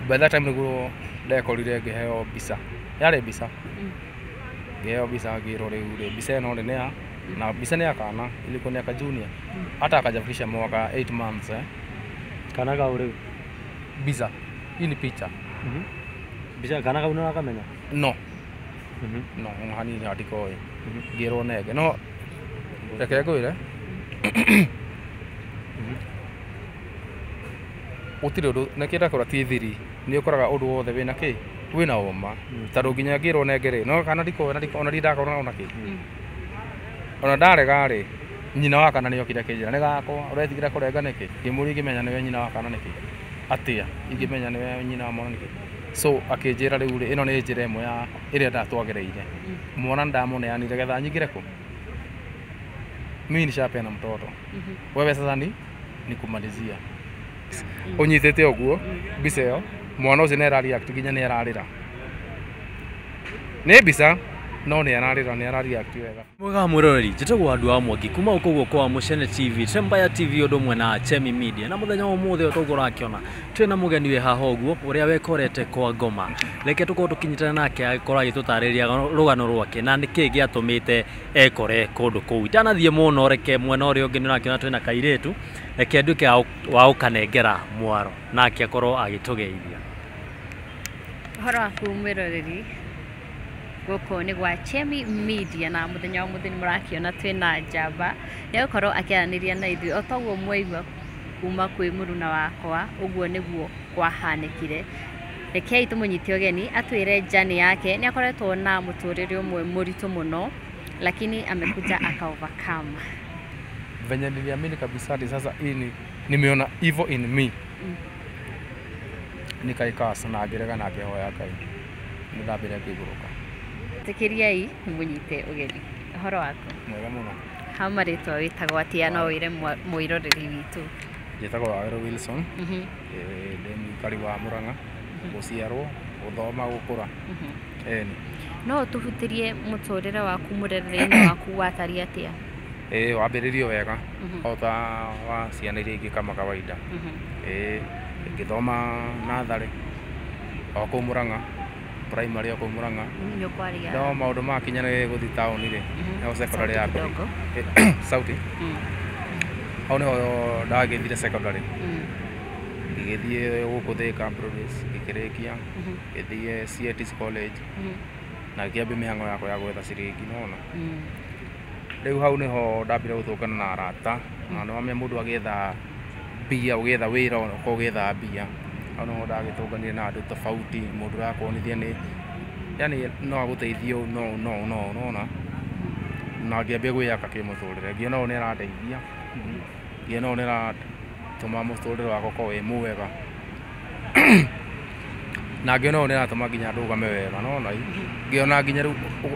By that time nĩguo ndekorire ngĩheo mbica, yarĩ mbica, ngĩheo mbica ngĩrwo rĩu rĩ mbica ĩno rĩ nĩ ya na mbica nĩ ya kana, ilikuwa ni ya ka junior, hata akajafikisha mwaka 8 months eh. Kana kau rĩu? Mbica hii ni picha. Mbica kana kau nĩũrakamenya? No. No ona hanini handikoĩ. Ngĩrwo nenge no reke ngwĩre gũtirĩ ũndũ nĩkĩo ndakora ti thiri, nĩ ũkoraga ũndũ wothe wĩna kĩ wĩna ũma, tondũ nginya ngĩrwo nenge rĩ no kana ndikoĩ na ona ndindakorwo ona kĩ ona ndarega rĩ nyina wa kana nĩokire akĩnjĩra nĩ gakwa ũretigĩra kũrenga nĩkĩ, ngĩmũria ingĩmenya nĩwe nyina wa kana nĩkĩ atĩa, ingĩmenya nĩwe nyina wa mwana nĩkĩ. So akĩnjĩra rĩu rĩ ĩno nĩ njĩra ĩmwe ya ĩrĩa ndatwagereire mwana ndamũneanire getha nyingĩre kũ mimi nishapeana mtoto wewe sasa ni nikumalizia ũnyitĩte ũguo mbica ĩyo mwana ũcio nĩ arareact nginya nĩ ararĩra nĩ mbica no nĩ ararĩra nĩ arareact wega. Mwega mwĩroreri, njĩtagwo Andũ wa Mwangi kuma gũkũ guoko wa Mũcene TV, Trembaya TV ũndũ ũmwe na Chemi Media. Na mũthenya wa ũmũthĩ o toguo ũrakĩona twĩna mũgeni wĩ haha ũguo ũrĩa wekorete kwa ngoma. Reke tũkorwo tũkĩnyitana nake agĩkorwo agĩtũtarĩria rũgano rwake na nĩkĩ gĩatũmĩte ekore kũndũ kũu. Itanathiĩ mũno, reke mwena ũrĩa ũngĩ nĩũrakĩona twĩna kairĩtu, reke nduĩke wa gũkanengera mwaro nake akorwo agĩtũgeithia. Ũhoro waku mwĩroreri, gũkũ nĩ gwa Chemi Media na mũthenya wa ũmũthĩ nĩ mũrakĩona twĩna njamba nĩegũkorwo akĩaranĩria na ithuĩ o toguo mwaigua kuma kwĩ mũruna wakwa, ũguo nĩguo kwahanĩkire. Rekei tũmũnyite ũgeni atwĩre journey yake. Nĩ akoretwo na mũtũrĩre ũmwe mũritũ mũno, lakini amekuja aka overcome. Venye niliamini kabisa hadi sasa hii ni nimeona evil in me. Nikaikaa sana ngĩrega na ngĩhoya Ngai nĩ ndambire kũigũrũka. Tĩkĩriai mũnyite ũgeni. Ũhoro waku? Mwega mũno. Ha marĩtwa wĩtagwo atĩa no wĩre mwĩroreri witũ? Njĩtagwo Wawerũ Wilson. Ndĩ mũikari wa Murang'a, gũciarwo, gũthoma, gũkũra. Ĩni. No ũtũhutĩrie mũtũrĩre waku mũrerere-inĩ waku watariĩ atĩa? Ĩĩ wambĩrĩirio wega o ta wa ciana iria ingĩ kama kawaida. Ĩĩ ngĩthoma natharĩ o kũu Murang'a, primary o kũu Murang'a. No maũndũ makinya nĩ gũthiĩ taũni rĩ, nĩho secondary yambĩrĩirie. Sauti. Hau nĩho ndagĩthire secondary. Ngĩgĩthiĩ gũkũ Thika Broadways ngĩkĩrĩkia, ngĩthiĩ CATC College na ngĩambia mĩhang'o yakwa ya gwetha ciringi nĩwona. Rĩu hau nĩho ndambire gũtũngana na arata na nĩwamenya mũndũ agĩetha mbia ũgĩetha wĩra ũkorwo ũgĩetha mbia. Hau nĩho ndagĩtũnganire na andũ tofauti, mũndũ ũrakuonithia nĩ yani no agũteithie ũũ no no no nĩwona. Na ngĩambia gwĩaka kĩmũtũrĩre, ngĩona ũyũ nĩ arandeithia, ngĩona ũyũ nĩ aratũma mũtũrĩre wakwa ũkorwo wĩ mwega na ngĩona ũyũ nĩ aratũma nginya ndũgame wega nĩwona. Ngĩona nginya rĩu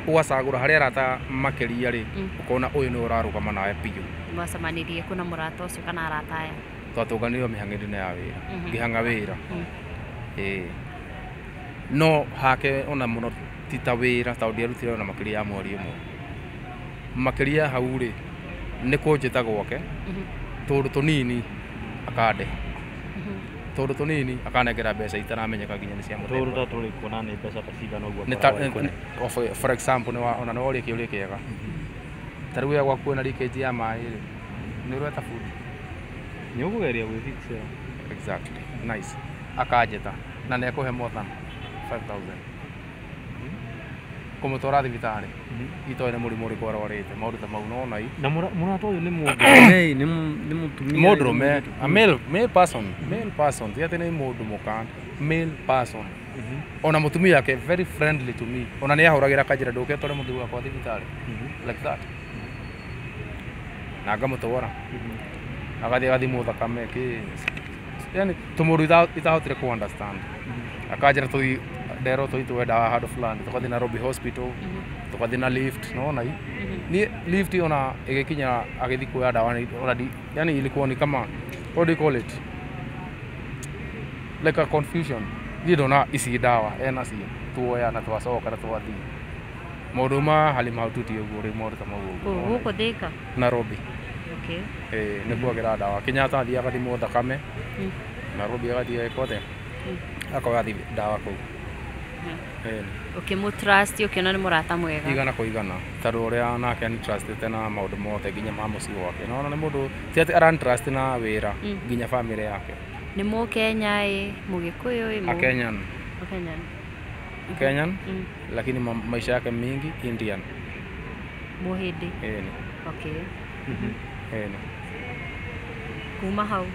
ũgacagũra harĩa arata makĩria rĩ, ũkona ũyũ nĩwe ũrarũgama nawe biũ. Mwacemanirie kũ na mũrata ũcio kana arata aya? Twatũnganire mĩhang'o-inĩ ya wĩra, ngĩhang'a wĩra. Ĩĩ no hake ona mũno ti ta wĩra tondũ ndiarutire ona makĩria ya mweri ũmwe. Makĩria hau rĩ nĩ kũnjĩta gwake tũndũ tũnini akandĩha, tũndũ tũnini akanengera mbeca itaramenyeka nginya nĩ cia mũthemba. Tũndũ ta tũrĩkũ na nĩ mbeca ta cigana ũguo? For example ona nĩ woria kĩũria kĩega. Ta rĩu we gwaku wĩna leakage ya maĩ rĩ, nĩ ũreta bundi? Nĩ ũkũgeria gwĩfixĩra. Exactly. Nice. Akanjĩta na nĩ ekũhe more than 5000 kũmũtwara thibitarĩ itoĩ nĩ mũrimũ ũrĩkũ arwarĩte, maũndũ ta mau nĩwona. Na mũrata ũyũ nĩ mũndũrũme, nĩ mũtumia? Mũndũrũme, a male person, male person, ti atĩ nĩ mũndũ mũka, male person. Ona mũtumia wake very friendly to me, ona nĩ ahũragĩra akanjĩra ndũke ũtware mũthuri wakwa thibitarĩ like that, na ngamũtwara agathiĩ agathimwo thakame kĩ, yani tũmũndũ itahotire kũ understand. Akanjĩra tũthiĩ nderwo tũthiĩ tuoe ndawa handũ fulani, tũgathiĩ Nairobi Hospital, tũgathiĩ na lift nĩwona. Niĩ lift ona ĩgĩkinya agĩthiĩ kuoya ndawa ona yani ilikuwa ni kama what do you call it, like a confusion. Niĩ ndona ici ndawa ena cio tuoya na twacoka na twathiĩ maũndũ ma hali mahututi ũguo rĩu maũndũ ta mau ũguo. Gũkũ Thika? Nairobi. Ĩĩ nĩkuo agĩra ndawa. Kenyatta athiĩ agathimwo thakame, Nairobi agathiĩ agĩkwo atĩa, Akoya ndawa kũu. Ũkĩmũ-trust ũkĩona nĩ mũrata mwega. Igana kwa igana tondũ ũrĩa nake antrustĩte na maũndũ mothe nginya ma mũciĩ wake. No nĩ mũndũ ti atĩ arantrust na wĩra nginya family yake. Nĩ Mũkenya ĩ Mũgĩkũyũ ĩ? A Kenyan. Kenyan. Kenyan lakini maisha yake mingi Indian. Mũhĩndĩ. Ĩni. Okay. Ĩni. Kuma hau.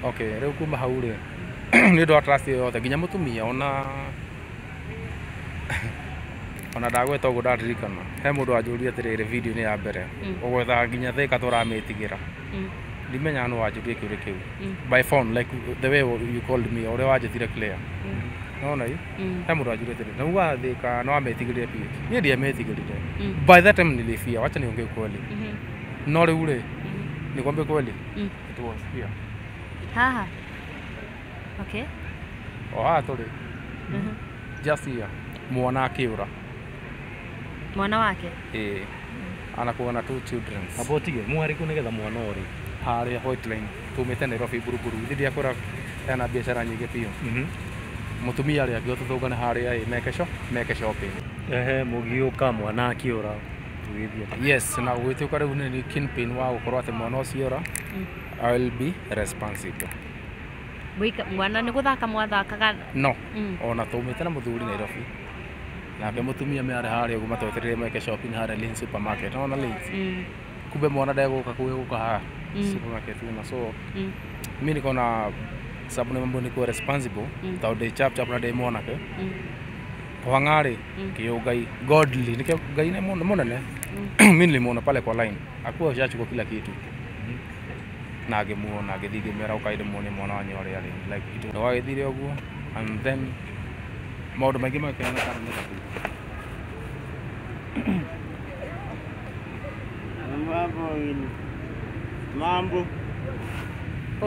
Okay, rĩu kuma hau rĩ nĩ ũndũ wa trust ĩyo yothe nginya mũtumia ona ndagweta ũguo ndaririkana he mũndũ wanjũririe atĩrĩrĩ video-inĩ ya mbere ũgwethaga nginya Thika tũramĩtigĩra. Ndimenyaga nũ wanjũririe kĩũria kĩu by phone, like the way you called me, ũrĩa wanjĩtire Claire. Nona ĩ he mũndũ wanjũririe atĩrĩrĩ na ugaga Thika no wamĩtigĩrire biũ. Niĩ ndiamĩtigĩrire by that time nilifia, wacha niongee kweli. No rĩu rĩ nikwambie kweli, it was here. Haha. Okay. O haha tũrĩ just here mwana akĩũra. Mwana wake? Ĩĩ. Anakuwa na 2 children. Amba ũtige mwarĩ kũ nĩgetha mwana ũrĩ harĩa White Line tumĩte Nairobi Buruburu ithe ndiakwĩra ena biacara nyingĩ biũ. Mũtumia arĩa angĩ tũtũngane harĩa ĩ meke shopping. Ehe, mũgĩũka mwana akĩũra ũgĩthiĩ. Yes, na gũgĩtuĩka rĩu nĩ kingpin wa gũkorwo atĩ mwana ũcio ora I will be responsible. Mwana nĩ gũthaka mwathakaga? No. Ona tumĩte na mũthuri Nairobi. Nake mũtumia me arĩ harĩa ũguo matwetereire meke shopping harĩa Lynn supermarket. Nona Lynn? Kumbe mwana ndegũka kũu haha supermarket na so mimi niko na sababu mambo niko responsible tondũ ndĩ chap chap na ndĩ mwanake. Kũhang'a rĩ kĩo Ngai godly nĩkĩo Ngai nĩ mũnene. Mimi nilimuona pale kwa line akuwa ushachukua kila kitu na ngĩmuona ngĩthiĩ ngĩmera ũkai ndĩmuonie mwana wanyu ũrĩa arĩ like it wagĩthire ũguo and then maũndũ maingĩ makĩoneka nĩ ta Mambo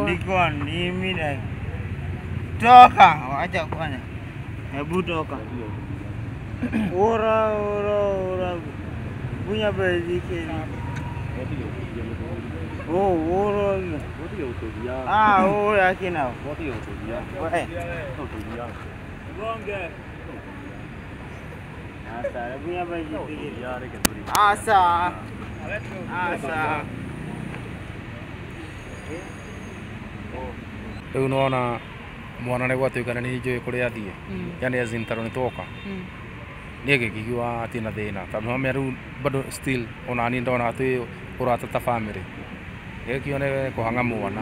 niko mimi na toka, wacha kwanza, hebu toka. Ora ora ora bunya bezike. Oh ora. Ah ora kina. Wewe. Bonge. Asa bunya bezike. Asa. Asa. Rĩu nĩwona mwana nĩ gwatuĩka nĩ njũĩ kũrĩa athiĩ, yani as in tondũ nĩ twoka niĩ ngĩkĩigua atirĩ na thĩna tondũ nĩwamenya rĩu bado still ona niĩ ndona twĩ ũrata ta family. Gĩkĩone kũhang'a mwana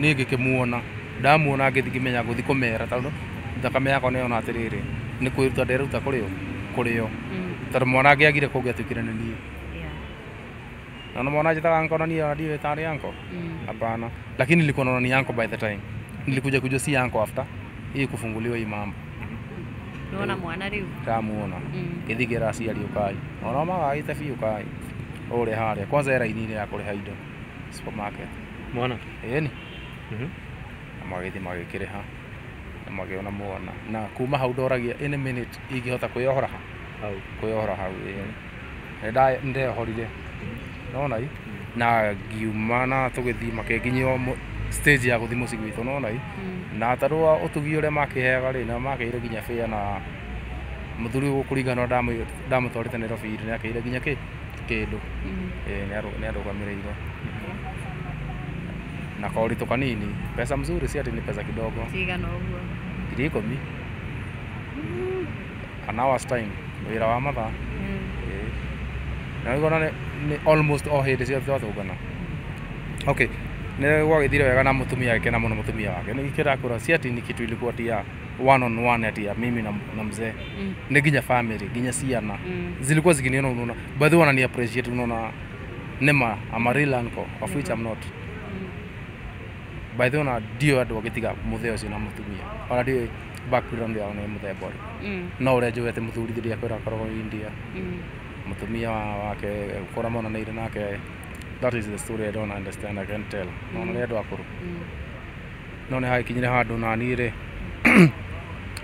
niĩ ngĩkĩmuona ndamuona ngĩthiĩ ngĩmenya gũthiĩ kũmera tondũ thakame yakwa nĩyona atĩrĩrĩ nĩ kwĩruta nderuta kũrĩ o tondũ mwana angĩagire kũngĩatuĩkire nĩ niĩ. Na mwana anjĩtaga uncle na niĩ ona ndiũĩ tarĩ uncle. Hapana, lakini nilikuwa naona ni uncle by the time. Nilikuja kujua si uncle after hii kufunguliwa hii mambo. Unaona mwana rĩu? Ndamuona. Ngĩthiĩ ngĩra aciari ũkai. Ona magagĩte biũ ũkai. Ũrĩa harĩa kwanza era raini ya kũrĩha indo supermarket. Mwana? Ĩni. Na magĩthiĩ magĩkĩrĩha na makĩona mwana na kuma hau ndoragia any minute ingĩhota kwĩyohora hau. Kwĩyohora hau ĩni. Nĩndeyohorire. Nona i na ngiuma na tũgĩthiĩ makĩnginyia stage ya gũthiĩ mũciĩ gwitũ nona i na tondũ wa ũtugi ũrĩa makĩheaga rĩ na makĩire nginya fare na mũthuri gũkũringana na ndamũtwarĩte Nairobi nĩ akĩire nginya kĩndũ nĩ arũgamĩrĩire na kaũritũ kanini pesa mzuri si ati ni pesa kidogo cigana ũguo 10,000 an hour's time wĩra wa mathaa na nĩguo nĩ almost o hĩndĩ ciothe twatũngana. Okay, nĩ gwagĩthire wega na mũtumia agĩkena mũno mũtumia wake. Nĩ kĩrakũra si ati ni kitu ilikuwa ati ya one on one ati ya mimi na mzee. Nĩ nginya family, nginya ciana. Zilikuwa zikiniona unaona. By the way wanani appreciate unaona nema I'm a real uncle of which I'm not. By the way ona ndio andũ agĩtiga mũthee ũcio na mũtumia. Ona ndio background yao nĩ mũthemba ũrĩkũ. No ũrĩa njũĩ atĩ mũthuri rĩrĩa akwĩra akoragwo India. Mũtumia wake gũkora monanĩire nake that is the story I don't understand, I can't tell. No nĩ andũ akũrũ. No nĩ hagĩkinyire handũ na niĩ rĩ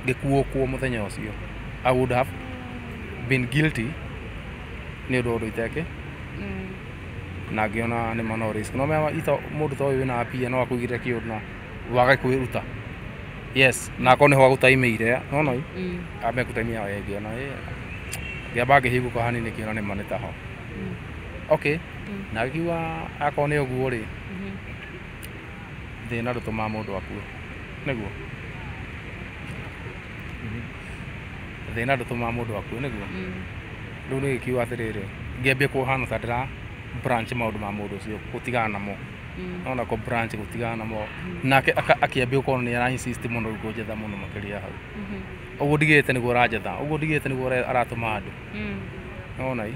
ngĩkuokwo mũthenya ũcio. I would have been guilty nĩ ũndũ wa ũndũ iteke na ngĩona nĩ ma no risk. No menya ito mũndũ ta ũyũ wĩna apia no akũigĩre kĩũndũ na wage kwĩruta. Yes, na akorwo nĩho agũtaimĩire nona ambe gũtaimia ĩngĩ ona ngĩamba ngĩhingũka hanini ngĩona nĩma nĩ taho. Okay, na ngiuga akorwo nĩ ũguo rĩ, thĩna ndũtũmaga mũndũ akue, nĩguo thĩna ndũtũmaga mũndũ akue, nĩguo rĩu nĩ gĩkiuga atĩrĩrĩ, ngĩambia kũhana ta ndĩra branch maũndũ ma mũndũ ũcio gũtigana namo, nona kũ branch gũtigana namo, nake akĩambia gũkorwo nĩ ara insist mũno rĩu kũnjetha mũno makĩria hau. Ũguo ndigĩte nĩguo aranjetha, ũguo ndigĩte nĩguo aratũma andũ, nona i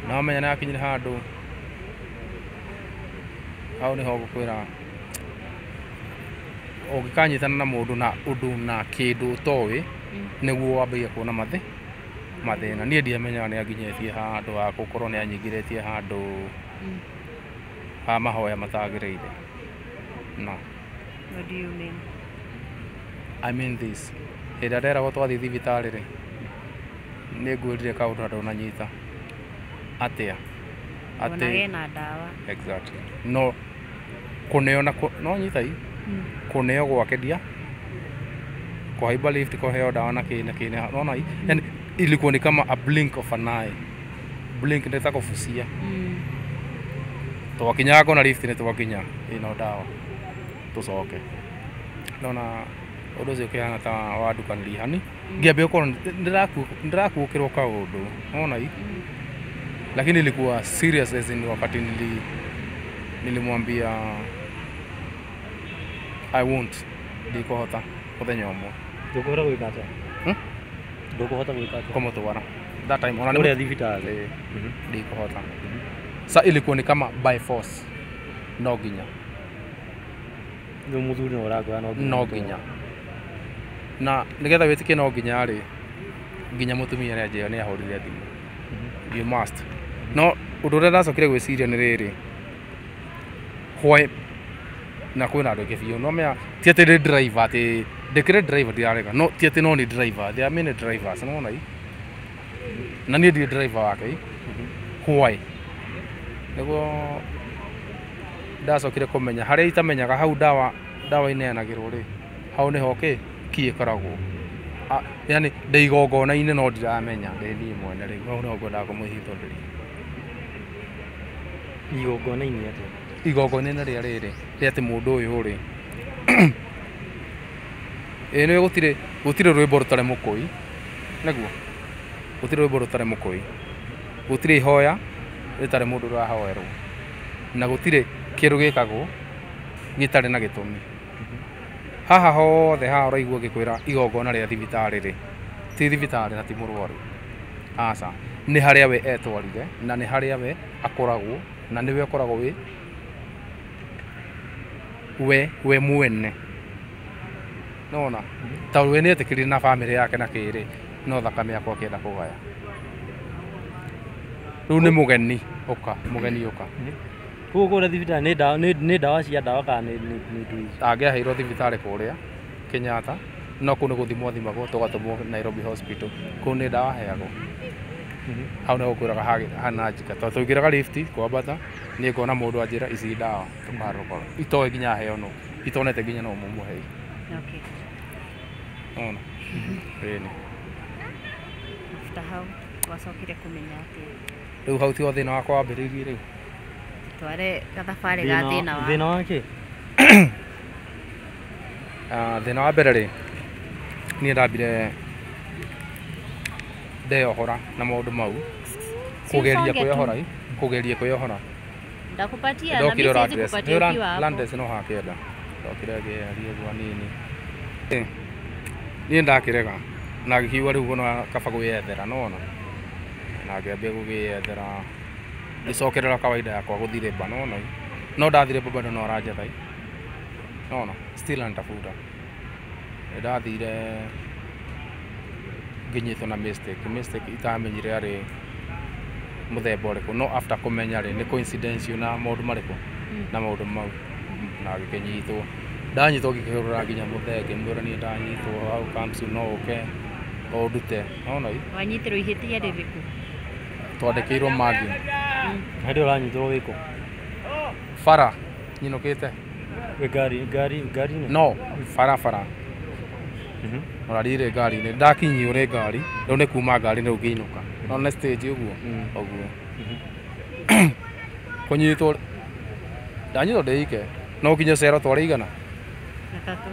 na menya nĩ akinyire handũ hau nĩho ngũkwĩra ũngĩkanyitana na mũndũ na ũndũ na kĩndũ ũtoĩ nĩguo wambagia kuona mathĩna. Niĩ ndiamenyaga nĩ anginyĩtie handũ ha gũkorwo nĩ anyingĩrĩtie handũ ha mahoya matagĩrĩire. No. What do you mean? I mean this. Hĩndĩ ĩrĩa nderagwo twathiĩ thibitarĩ rĩ, nĩ ngwĩrire kaũndũ na ndũnanyita. Atĩa? Atĩ na ndawa. Exactly. No kũneo na no nyita i kũneo gwake ndia kũhaimba lift kũheo ndawa na kĩ na kĩ nona i, yani ilikuwa ni kama a blink of an eye. Blink nĩ ta kũbucia. Twakinyaga kona lift nĩ twakinya ĩno ndawa tũcoke. Nona ũndũ ũcio ũkĩhana ta wandukanĩria hani ngĩambia gũkorwo ndĩrakuũkĩrwo kaũndũ nona i, lakini ilikuwa serious as in wakati nilimwambia I won't ndikũhota mũthenya ũmwe. Ndũkũhota gwĩka atĩa? Ndũkũhota gwĩka atĩa? Kũmũtwara that time ona kũrĩa thibitarĩ ndikũhota. Sa ilikuwa ni kama by force, no nginya rĩu mũthuri no ũrakwĩra no nginya na nĩgetha wĩtĩkie no nginya rĩ, nginya mũtumia nĩ anjĩra nĩ ahũrire thimũ, you must. No ũndũ ũrĩa ndacokire gwĩciria nĩ rĩrĩ, why na kwĩna andũ aingĩ biũ no mea ti atĩ ndĩ driver, atĩ ndĩkĩrĩ driver ndirarega, no ti atĩ no nĩ driver, there are many drivers nĩwona i, na niĩ ndirĩ driver wake i, why nĩguo ndacokire kũmenya harĩa itamenyaga hau ndawa ineanagĩrwo rĩ, hau nĩho kĩ ĩkoragwo, yani ndĩ igongona-inĩ no ndiramenya ndĩ niĩ mwene rĩu, hau nĩho ngwendaga kũmwĩhithũrĩria. Igongona-inĩ atĩa? Igongona-inĩ rĩa rĩrĩ rĩa atĩ mũndũ ũyũ rĩ ĩ nĩ gũtirĩ rwĩmbo rũtarĩ mũkũi, nĩguo gũtirĩ rwĩmbo rũtarĩ mũkũi, gũtirĩ ihoya rĩtarĩ mũndũ ũrahoerwo, na gũtirĩ kĩndũ gĩkagwo gĩtarĩ na gĩtũmi. Haha hothe haha ũraigua ngĩkwĩra igongona rĩa thibitarĩ rĩ, ti thibitarĩ na ti mũrwaru, aca, nĩ harĩa we etwarire na nĩ harĩa we akoragwo na nĩwe ũkoragwo wĩ we mwene, nona tondũ we nĩetĩkĩrire na bamĩrĩ yake na kĩrĩ, no thakame yakwa akĩenda kũgaya. Rĩu nĩ mũgeni ũka, mũgeni ũka. Koguo kũrĩa thibitarĩ nĩ ndawa cia ndawa kana nĩ indo ici? Angĩaheirwo thibitarĩ kũrĩa Kenyatta, no kũu nĩ gũthimwo athimagwo tũgatũmwo Nairobi Hospital, kũu nĩ ndawa aheagwo. Hau nĩho ngwĩraga hana njika, tondũ tũingĩraga lift kwambata, niĩ ngona mũndũ anjĩra ici ndawa tũkaharũka, itoĩ nginya aheo nũ, itonete nginya no mũmũhei. Okay. Nona ĩni. After hau wacokire kũmenya atĩa? Rĩu hau tiho thĩna wakwa wambĩrĩirie rĩu. Tware gathabarĩ ga thĩna wa thĩna wake? Thĩna wa mbere rĩ, niĩ ndambire ndeyohora na maũndũ mau, kũgeria kwĩyohora, kũgeria kwĩyohora. Ndakupatia na mimi siwezi kupatia ukiwa hapo. Landress no hakĩenda. Ndokire ngĩaria ũguo hanini. Niĩ ndakĩrega na ngĩkiuga rĩu ona kaba gwĩyethera, nĩwona, na ngĩambia gũgĩyethera ngĩcokerera kawaida yakwa gũthiĩ rĩmba, nĩwona, no ndathiĩ rĩmba bado no aranjetha, nĩwona, still anitafuta. Nĩndathire nginyĩtwo na mistake itamenyire arĩ mũthemba ũrĩkũ, no after kũmenya rĩ, nĩ coincidence na maũndũ marĩkũ na maũndũ mau, na ngĩkĩnyitwo. Ndanyitwo ngĩkĩhũrĩra nginya mũthee ngĩmwĩra niĩ ndanyitwo hau comes no ũke ũndute, nĩwona. Wanyitĩrwo ihĩtia rĩrĩkũ? Twandĩkĩirwo mangĩ. Hĩndĩ ĩyo ũranyitĩrwo wĩkũ? Bara nyinũkĩte. Wĩ ngari ngari ngari-inĩ? No barabara. Ona ndirĩ ngari-inĩ, ndakinyio nĩ ngari rĩu, nĩ kuma ngari-inĩ rĩu ngĩinũka, no nĩ stage ũguo ũguo kũnyitwo ndanyitwo ndĩ ike, no nginya cero twarĩ igana atatũ.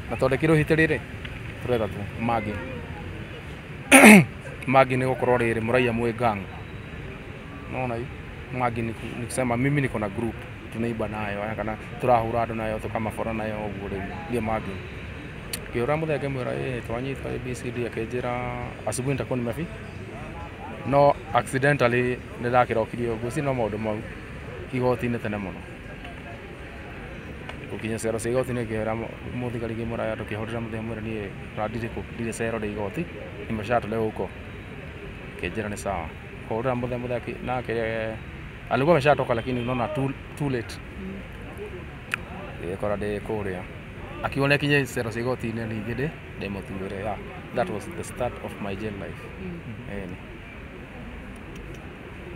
Na twandĩkirwo hiti rĩrĩ tũrĩ atatũ mangĩ mangĩ nĩ gũkorwo rĩrĩ mũraiya mwĩ gang. Naona hii mangĩ ni kusema mimi niko na group tunaiba nayo aya, kana turahura andũ nayo, tukamabora nayo ũguo. Rĩu ndiĩ mangĩ ngĩũra mũthenya ngĩmwĩra ĩ twanyitwo ABCD, akĩnjĩra asubuhi nitakuwa nimefi, no accidentally nĩ ndakĩrokirie ũguo si no maũndũ mau igoti-inĩ tene mũno gũkinya cero cia igoti-inĩ. Ngĩra mũthigari, ngĩmwĩra ndũkĩhũrĩra mũthenya, mwĩra niĩ ra ndirĩ kũ, ndirĩ cero, ndĩ igoti, nimeshatolewa huko. Akĩnjĩra nĩ sawa. Kũhũrĩra mũthenya mũthenya nake alikuwa ameshatoka, lakini unaona too late. Ngĩkora ndĩ kũrĩa akiuga nĩ akinye cero cia igoti-inĩ, ningĩ ndĩ ndĩmũtuĩre. Yeah, that was the start of my jail life. Ĩni.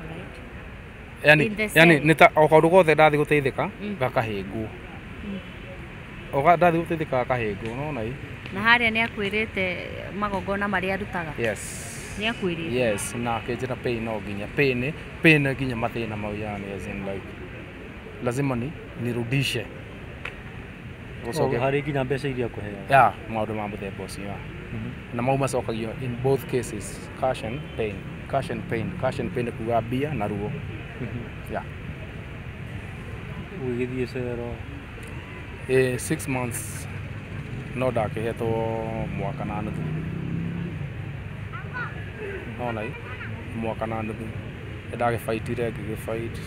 Alright. Yani In the yani cell. nĩ ta o kaũndũ gothe ndathiĩ gũteithĩka gakahĩngwo, o ndathiĩ gũteithĩka gakahĩngwo, nona ĩ. Na harĩa nĩ akwĩrĩte magongona marĩa arutaga? Yes. Nĩ akwĩrĩte? Yes, na akĩnjĩra pain, no nginya pain, pain nginya mathĩna mau, yani as in like lazima ni nirudishe. O, Gũcoke harĩ nginya mbeca iria akũheaga? Ya maũndũ ma mũthemba ũcio ya. Na mau macokagio in both cases, cash and pain, cash and pain, cash and pain nĩ kuga mbia na ruo, yeah. Ũgĩgĩthiĩ cero? 6 months, no ndakĩhetwo mwaka na nuthu, nona ĩ mwaka na nuthu ndagĩbaitire, ngĩgĩbait.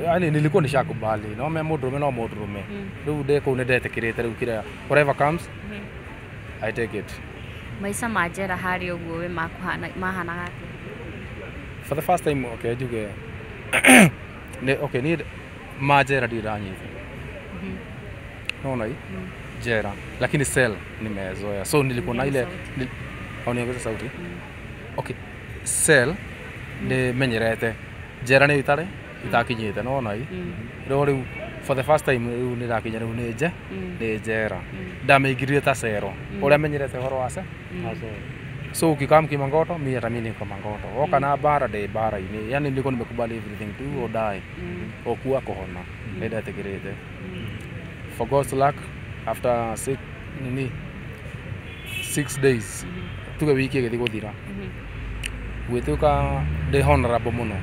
Yani nilikuwa nishakubali no me mũndũrũme, no mũndũrũme rĩu ndĩ kũu nĩ ndetĩkĩrĩte rĩu kĩrĩa whatever comes, I take it. Maica ma njera harĩa ũguo we makuhana mahanaga atĩa? For the first time, okay, njuge nĩ okay, niĩ ma njera ndirĩ ndanyita, naona hii jera, lakini cell nimezoea, so nilikuwa na ile Ongeza au niongeze sauti? Okay, cell nĩ menyerete, njera nĩ itarĩ itakinyĩte, nona hii rĩu rĩu for the first time rĩu nĩ ndakinya rĩu nĩ nje nĩ njera, ndamĩingĩrire ta cero ũrĩa menyerete ũhoro wa ce. So ukikaa kimangoto, mi hata mi niko mangoto, woka na bara ndĩ bara-inĩ, yani nilikuwa nimekubali everything, do or die, okua kũhona nĩ ndetĩkĩrĩte. For God's luck, after six, nini, 6 days, tuge wiki ĩgĩthiĩ gũthira, gwĩtuĩka ndĩ honorable mũno,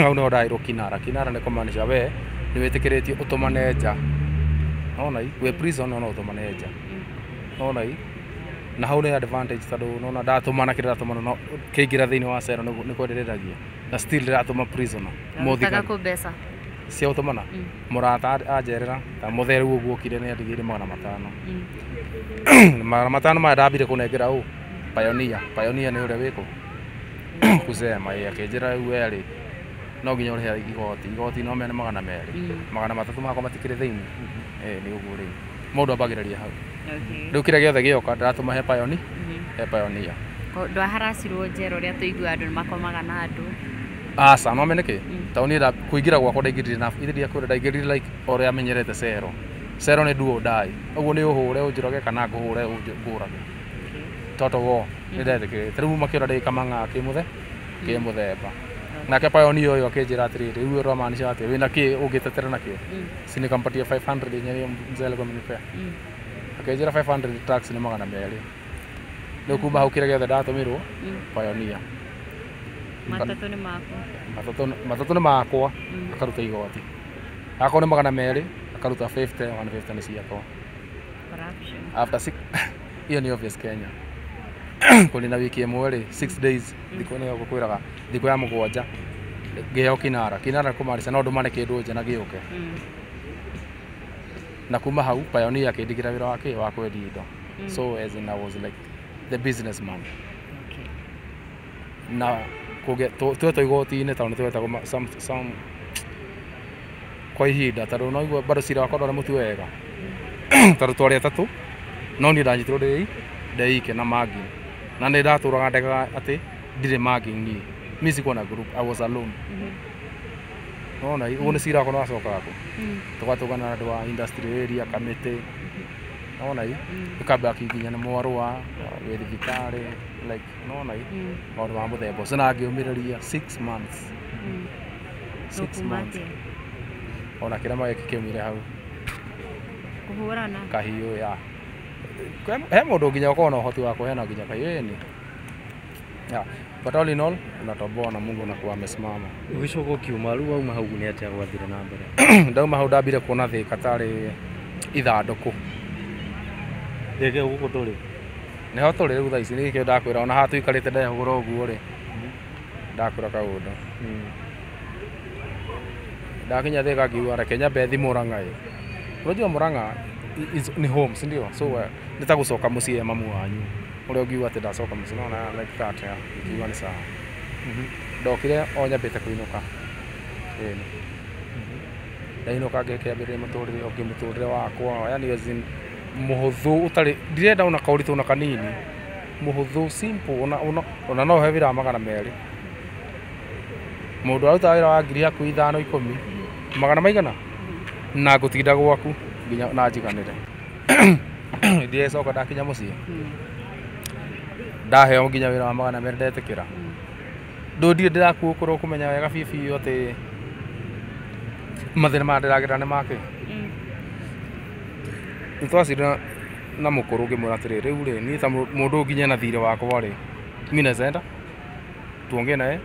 hau nĩho ndaheirwo kinara. Kinara nĩ kũmaanisha we nĩ wĩtĩkĩrĩtio ũtũmane nja, nona i wĩ prison no ũtũmane nja, nona i na hau nĩ advantage tondũ nona ndatũmana kĩrĩa ndatũmana no kĩingĩra thĩinĩ wa cero nĩ kwendereragia na still ndĩratũma prisoner. Ũrutaga Mũthigari kũ mbeca? Cia gũtũmana mũrata anjerera ta mũthee rĩu ũguo okire nĩ andigĩire 500. 500 maya ndambire kũnengera ũ pioneer. Pioneer nĩ ũrĩa wĩkũ kusema ĩ akĩnjĩra rĩu we rĩ no nginya ũrĩhe igoti, igoti no mene 200, 300 makwa matikĩrĩ thĩinĩ. Ĩ nĩ ũguo rĩu mũndũ ambagĩrĩria hau. Rĩu kĩrĩa gĩothe gĩoka ndĩratũma he pioneer, he pioneer. Ndwaharacirwo njera ũrĩa tũiguaga andũ nĩ makomaga na andũ? Aca, no mene kĩ tondũ niĩ kũingĩra gwakwa ndaingĩrire na ithe ndiakwĩra ndaingĩrire like ũrĩa menyerete cero. Cero nĩ do or die, ũguo nĩ ũhũre ũnjũrage kana ngũhũre ngũrage, total war. Nĩ ndetĩkĩrĩte rĩu makĩona ndĩ kamang'a kĩmũthe kĩmũthemba. Nake pioneer ũyũ akĩnjĩra atĩrĩrĩ, rĩu ũramaanisha atĩa, wĩna kĩ ũngĩtetera nakĩo? Si nikampatia 500 yenye hiyo mzee alikuwa amenipea. Akĩnjĩra 500 tax nĩ 200. Rĩu kuma hau kĩrĩa gĩothe ndatũmĩrwo pioneer. 300 nĩ maku? 300 nĩ makwa, akaruta igoti, akorwo nĩ 200 akaruta 50, 150 nĩ ciakwa. Corruption. After six, hiyo ni obvious Kenya, kũnina wiki ĩmwe rĩ, 6 days, thikũ nĩyo ngũkwĩraga, thikũ ya mũgwanja ngĩheo kinara. Kinara nĩ kũmaanisha no ndũmane kĩndũ nja na gĩũke. Na kuma hau pioneer akĩndigĩra wĩra wake wa kwendia indo, so as in I was like the businessman. Na kũge twetwo igoti-inĩ tondũ nĩ twetagwo some kwa ihinda tondũ no igua bado cira wakwa ndwarĩ mũtue wega tondũ twarĩ atatũ, no niĩ ndanyitirwo ndĩ ndeike na mangi na nĩ ndatũraga ndegaga atĩ ndirĩ mangi niĩ, mi sikuwa na group, I was alone. Nona ũguo nĩ cira wakwa nĩwacokaga kũ tũgatũngana na andũ a industry area kamĩtĩ nona ĩkambaki nginya nĩ mwarũa wĩ thibitarĩ like nona maũndũ ma mũthemba ũcio na ngĩũmĩrĩria 6 months. 6 months ona kĩrema gĩkĩ kĩaumire hau kũhũrana kahiũ ya he mũndũ nginya ũkorwo na ũhoti wa kũheana nginya kahiũ ĩni. Yeah. But all in all unatoboa na Mungu anakuwa amesimama. Ũgĩcoka ũkiuma rĩu wauma hau nĩ atĩa gwathire na mbere? Ndauma hau ndambire kuona Thika tarĩ ithandũkũ. Rĩngĩ gũkũ tũrĩ? Nĩho tũrĩ rĩu thaa ici nĩkĩo ndakwĩra ona haha tũikarĩte ndehũgũra ũguo rĩ ndakwĩra kaũndũ. Ndakinya Thika ngiuga reke nyambe thiĩ Murang'a ĩ. Unajua Murang'a ni home, si ndio? So nĩ ta gũcoka mũciĩ ya mamu wanyu. Ũrĩa ũngiuga atĩ ndacoka mũciĩ nona like that ya ngiuga nĩ sawa. Ndokire o nyambĩte kũinũka. Ĩni. Ndainũka ngĩkĩambĩrĩria mũtũrĩre ũngĩ mũtũrĩre wakwa yani as in mũhũthũ ũtarĩ ndirenda ona kaũritũ ona kanini mũhũthũ simple ona no he wĩra wa 200 mũndũ arutaga wĩra wa ngiri hakuhĩ 5 10 magana maigana na ngũtinda gwaku nginya na njiganĩre. Ndirecoka ndakinya mũciĩ ndaheo nginya wĩra wa 200 ndetĩkĩra ndũndirĩ ndĩrakuũkũrwo kũmenya wega biũ biũ atĩ mathĩna marĩa ndĩragerera nĩ make. Nĩtwacirire na mũkũrũ ngĩmwĩra atĩrĩ rĩu rĩ niĩ ta mũndũ nginya na thirĩ wakwa rĩ mimi naweza enda tuongee naye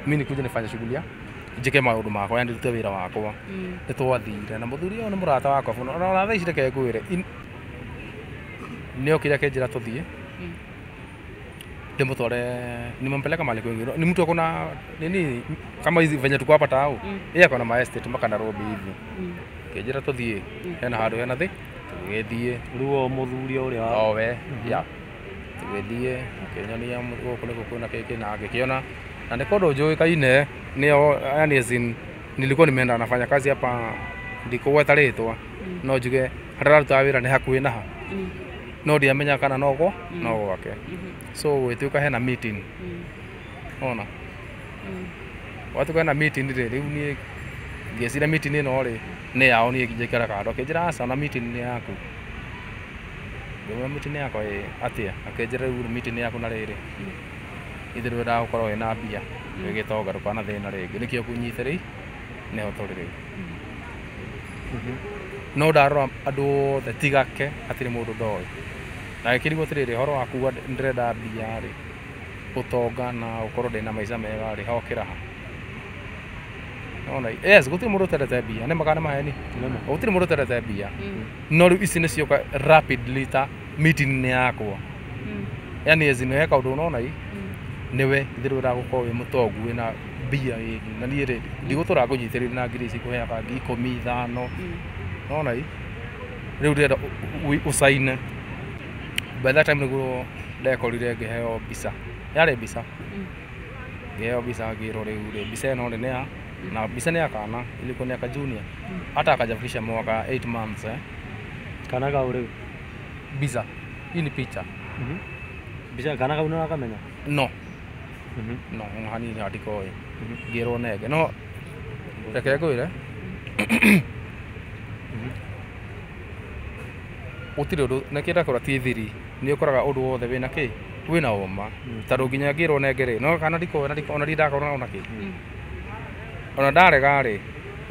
mimi nikuje nifanye shughuli ya njĩke maũndũ makwa yani ndute wĩra wakwa. Nĩtwathire na mũthuri ũyũ nĩ mũrata wakwa mũno ona thaa ici reke ngwĩre nĩokire akĩnjĩra tũthiĩ ndimutware nimempeleka mahali kwingine ni mtu akona nini kama hizi venye tuko hapa tao yeye akona ma estate mpaka Nairobi hivi kĩnjĩra tũthiĩ hena handũ hena thĩ tũgĩthiĩ Rĩu o mũthuri ũrĩa owe ya tũgĩthiĩ akĩnyonia gũkũ nĩkuo kwĩna kĩkĩ na ngĩkĩona na nĩ kũndũ njũĩkaine nĩo yani as in nilikuwa nimeenda nafanya kazi hapa ndikũgweta rĩtwa no njuge harĩa ararutaga wĩra nĩ hakuhĩ na ha no ndiamenya kana no gwa no gwake so gwĩtuĩka hena meeting ona gwatuĩka hena meeting rĩ rĩu niĩ ngĩciria meeting ĩno rĩ nĩ yao niĩ njikara kando akĩnjĩra aca ona meeting nĩ yaku ngĩmwĩra meeting yakwa ĩ atĩa akĩnjĩra rĩu meeting yaku na rĩrĩ ithuĩ twendaga gũkorwo wĩna mbia wĩ gĩtonga ndũkana thĩna rĩngĩ nĩkĩo kũnyitĩrĩi nĩho tũrĩ rĩu. No ndarora andũ othe tigake hatirĩ mũndũ ndoĩ na gĩkĩrigwo atĩrĩrĩ ũhoro wa kuga ndĩrenda mbia rĩ ũtonga na ũkorwo ndĩna maica mega rĩ hokĩra ha nona yes gũtirĩ mũndũ ũtendete mbia nĩ makana maheni gũtirĩ mũndũ ũtendete mbia no rĩu ici nĩcioka rapidly ta meeting nĩ yakwa yani as in he kaũndũ ũnona i nĩwe ithuĩ twendaga gũkorwo wĩ mũtongu wĩna mbia na niĩ rĩ ndigũtũra ngũnyitĩrĩire na ngiri ici ngũheaga ngiri 10 5 nona i rĩu ndĩrenda ũcaine. By that time nĩguo ndekorire ngĩheo mbica yarĩ mbica ngĩheo mbica ngĩrwo rĩu rĩ mbica ĩno rĩ nĩ ya na mbica nĩ ya kana ilikuwa ni ya ka junior hata akajafikisha mwaka 8 months Kana kau rĩu mbica hii ni picha mbica kana kau nĩũrakamenya no no hanini handikoĩ ngĩrwo nenge no reke ngwĩre gũtirĩ ũndũ nĩkĩo ndakora ti thiri nĩ ũkoraga ũndũ wothe wĩna kĩ wĩna ũma tondũ nginya ngĩrwo nenge rĩ no kana ndikoĩ ona ndindakorwo ona kĩ ona ndarega rĩ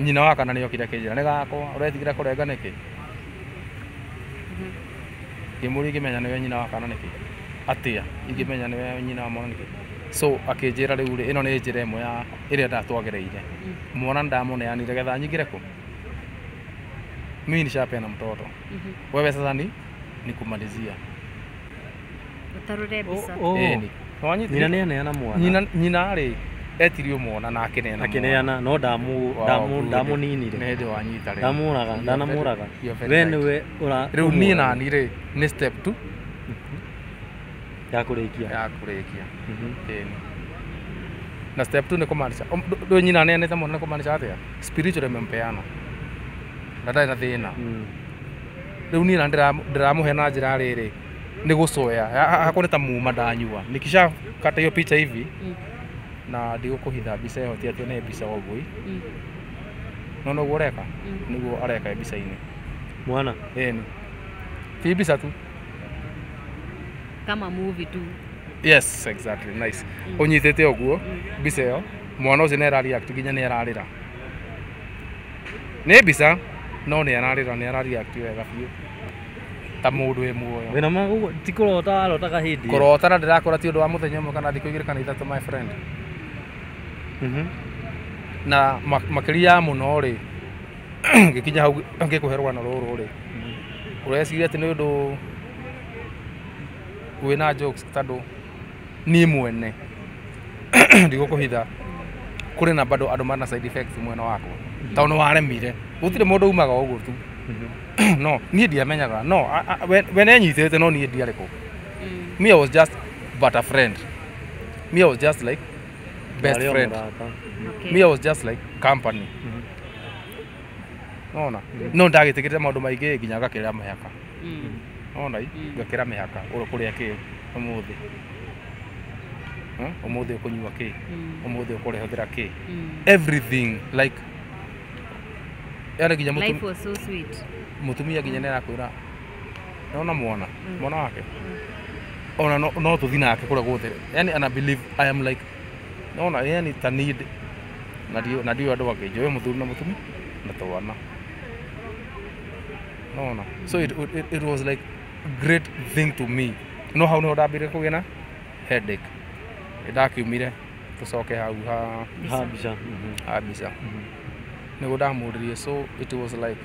nyina wa kana nĩokire akĩnjĩra nĩ gakwa ũretigĩra kũrenga nĩkĩ ngĩmũria ingĩmenya nĩwe nyina wa kana nĩkĩ atĩa ingĩmenya nĩwe nyina wa mwana nĩkĩ so akĩnjĩra rĩu rĩ ĩno nĩ njĩra ĩmwe ya ĩrĩa ndatwagereire mwana ndamũneanire getha nyingĩre kũ mimi nishapeana mtoto wewe sasa ni nikumalizia utarure mbica nyina nĩaneana mwana nyina rĩ etirio mwana na akĩneana akĩneana no ndamũninire nĩ hĩndĩ wanyita rĩ ndamũraga ndanamũraga we nĩwe ũra rĩu niĩ nani rĩ nĩ step 2 ya kũrĩkia ĩni na step 2 nĩ kũmaanisha ndũ nyina aneanĩte mwana nĩ kũmaanisha atĩa spiritually amempeana na ndarĩ na thĩna rĩu niĩ na ndĩramũhe na njĩra rĩrĩ nĩ gũcoya hakwa nĩ ta muma ndanyua nikisha kata hiyo picha hivi na ndigũkũhitha mbica ĩyo ti atĩ nĩ mbica ũguo No noguo ũreka nĩguo areka mbica-inĩ. Mwana ĩni ti mbica tu kama movie tu. Yes, exactly, nice. Ũnyitĩte ũguo mbica ĩyo, mwana ũcio nĩ arareact nginya nĩ ararĩra. Nĩ mbica no nĩ ararĩra, nĩ arareact wega biũ ta mũndũ wĩ muoyo. Wĩna ma ũguo ti kũrota warotaga hĩndĩ ĩyo? Kũrota na ndĩrakora ti ũndũ wa mũthenya ũmwe kana thikũ igĩrĩ kana ithatũ, my friend. Na makĩria ya mũno rĩ, ngĩkinya hau ngĩkũhe rũgano rũrũ rĩ, ũreciria atĩ nĩ ũndũ wĩna jokes tondũ niĩ mwene ndigũkũhitha kũrĩ na bado andũ marĩ na side effects mwena wakwa tondũ nĩ waremire gũtirĩ mũndũ umaga ũguo tu. No niĩ ndiamenyaga, no we nĩanyitĩte, no niĩ ndiarĩ kũ. Me, I was just but a friend. Me, I was just like best friend. Me, I was just like company. Nona no ndagĩtĩkĩrĩte maũndũ maingĩ nginya ngakĩra mĩhaka. Nona ngakĩra mĩhaka ũrĩa kĩ ũmũthĩ, ũmũthĩ ũkũnyua kĩ, ũmũthĩ ũkũrĩhũthĩra kĩ, everything like yani nginya life was so sweet. Mũtumia nginya nĩ arakwĩra nona mwana mwana wake ona no tũthi nake kũrĩa guothe, yani ana believe I am like nona yani ta need na ndio andũ angĩ njũĩ mũthuri na mũtumia na twana nona. So it was like great thing to me. No hau nĩho ndambire kũgĩa na headache. Ndakiumire tũcoke hau ha mbica ha mbica nĩguo ndamũririe. So it was like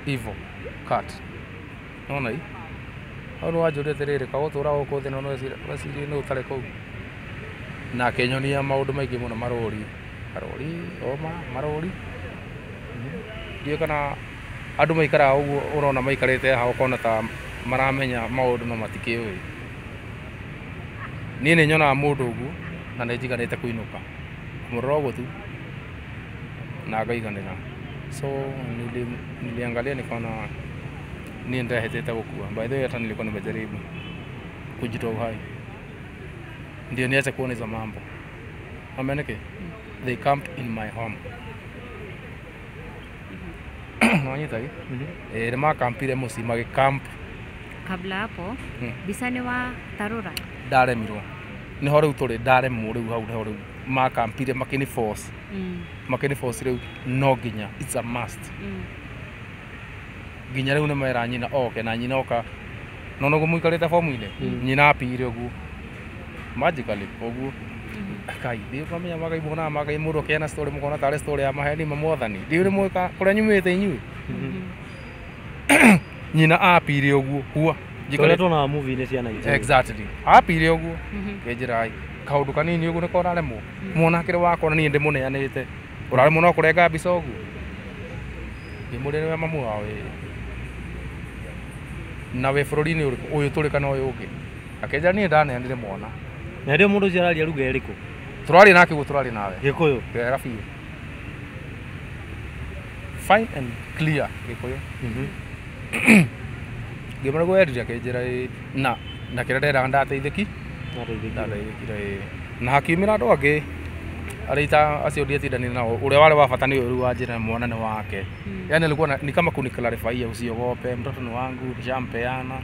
evil cat nona i hau nĩwanjũria atĩrĩrĩ kagũtũra gũkũ thĩ no wecirie nĩ ũtarĩ kũu, na akĩnyonia maũndũ maingĩ mũno, marũri marũri oma marũri. Ndiũĩ kana andũ maikaraga ũguo ũrona maikarĩte haha ũkona ta maramenya maũndũ no matikĩũĩ. Niĩ nĩ nyonaga mũndũ ũguo na nĩ njiganĩte kũinũka kũmũrora ũguo tu na ngaiganĩra. So niliangalia nikaona niĩ ndehĩtĩte gũkua. By the way, hata nilikuwa nimejaribu kujitoa uhai ndio niache kuona hizo mambo. Ameneke they camped in my home. Nonyita hii nĩ makampire mũciĩ magĩkamp. Kabla hapo mbica nĩ wa tarũra ndaremirwo nĩho rĩu tũrĩ ndaremwo rĩu hau nĩho rĩu makampire makĩni force makĩni force rĩu no nginya it's a must. Nginya rĩu nĩmera nyina oke na nyina oka no noguo mũikarĩte fomu-inĩ nyina apire ũguo magically ũguo kai ndiũ kamenya magai muonaga magai mũndũ akĩheana story mũkona tarĩ story ya maheni ma mwathani ndiũ nĩ mwĩka kũrĩa nyumĩte inyuĩ. Nyina apire ũguo hua tũrĩa tuonaga movie-inĩ cia Nigeria. Exactly, apire ũguo kĩnjĩra ai kaũndũ kanini ũguo nĩko ũraremwo mwana akĩrĩ wakwa na niĩ ndĩmũneanĩte ũraremwo no kũrenga mbica ũguo ngĩmũria nĩwe mamu wao ĩĩ na wĩ bũrũri-inĩ ũrĩkũ ũyũ tũrĩ kana ũyũ ũngĩ akĩnjĩra niĩ ndaneanire mwana. Na rĩo mũndũ ũcio araria lugha ĩrĩkũ? Tũraria nake ũguo tũraria nawe Gĩkũyũ wega biũ fine and clear Gĩkũyũ. Ngĩmwĩra nĩguo erire akĩnjĩra ĩĩ na kĩrĩa nderaga ndateithĩki ndateithĩkire ĩĩ na hakiumĩra andũ angĩ arĩa ita acio ndiatindanire nao ũrĩa warĩ wa bata nĩ ũyũ rĩu wanjĩra mwana nĩ wake. Yani alikuwa ni kama kuniclarifyia usiogope mtoto ni wangu nishampeana.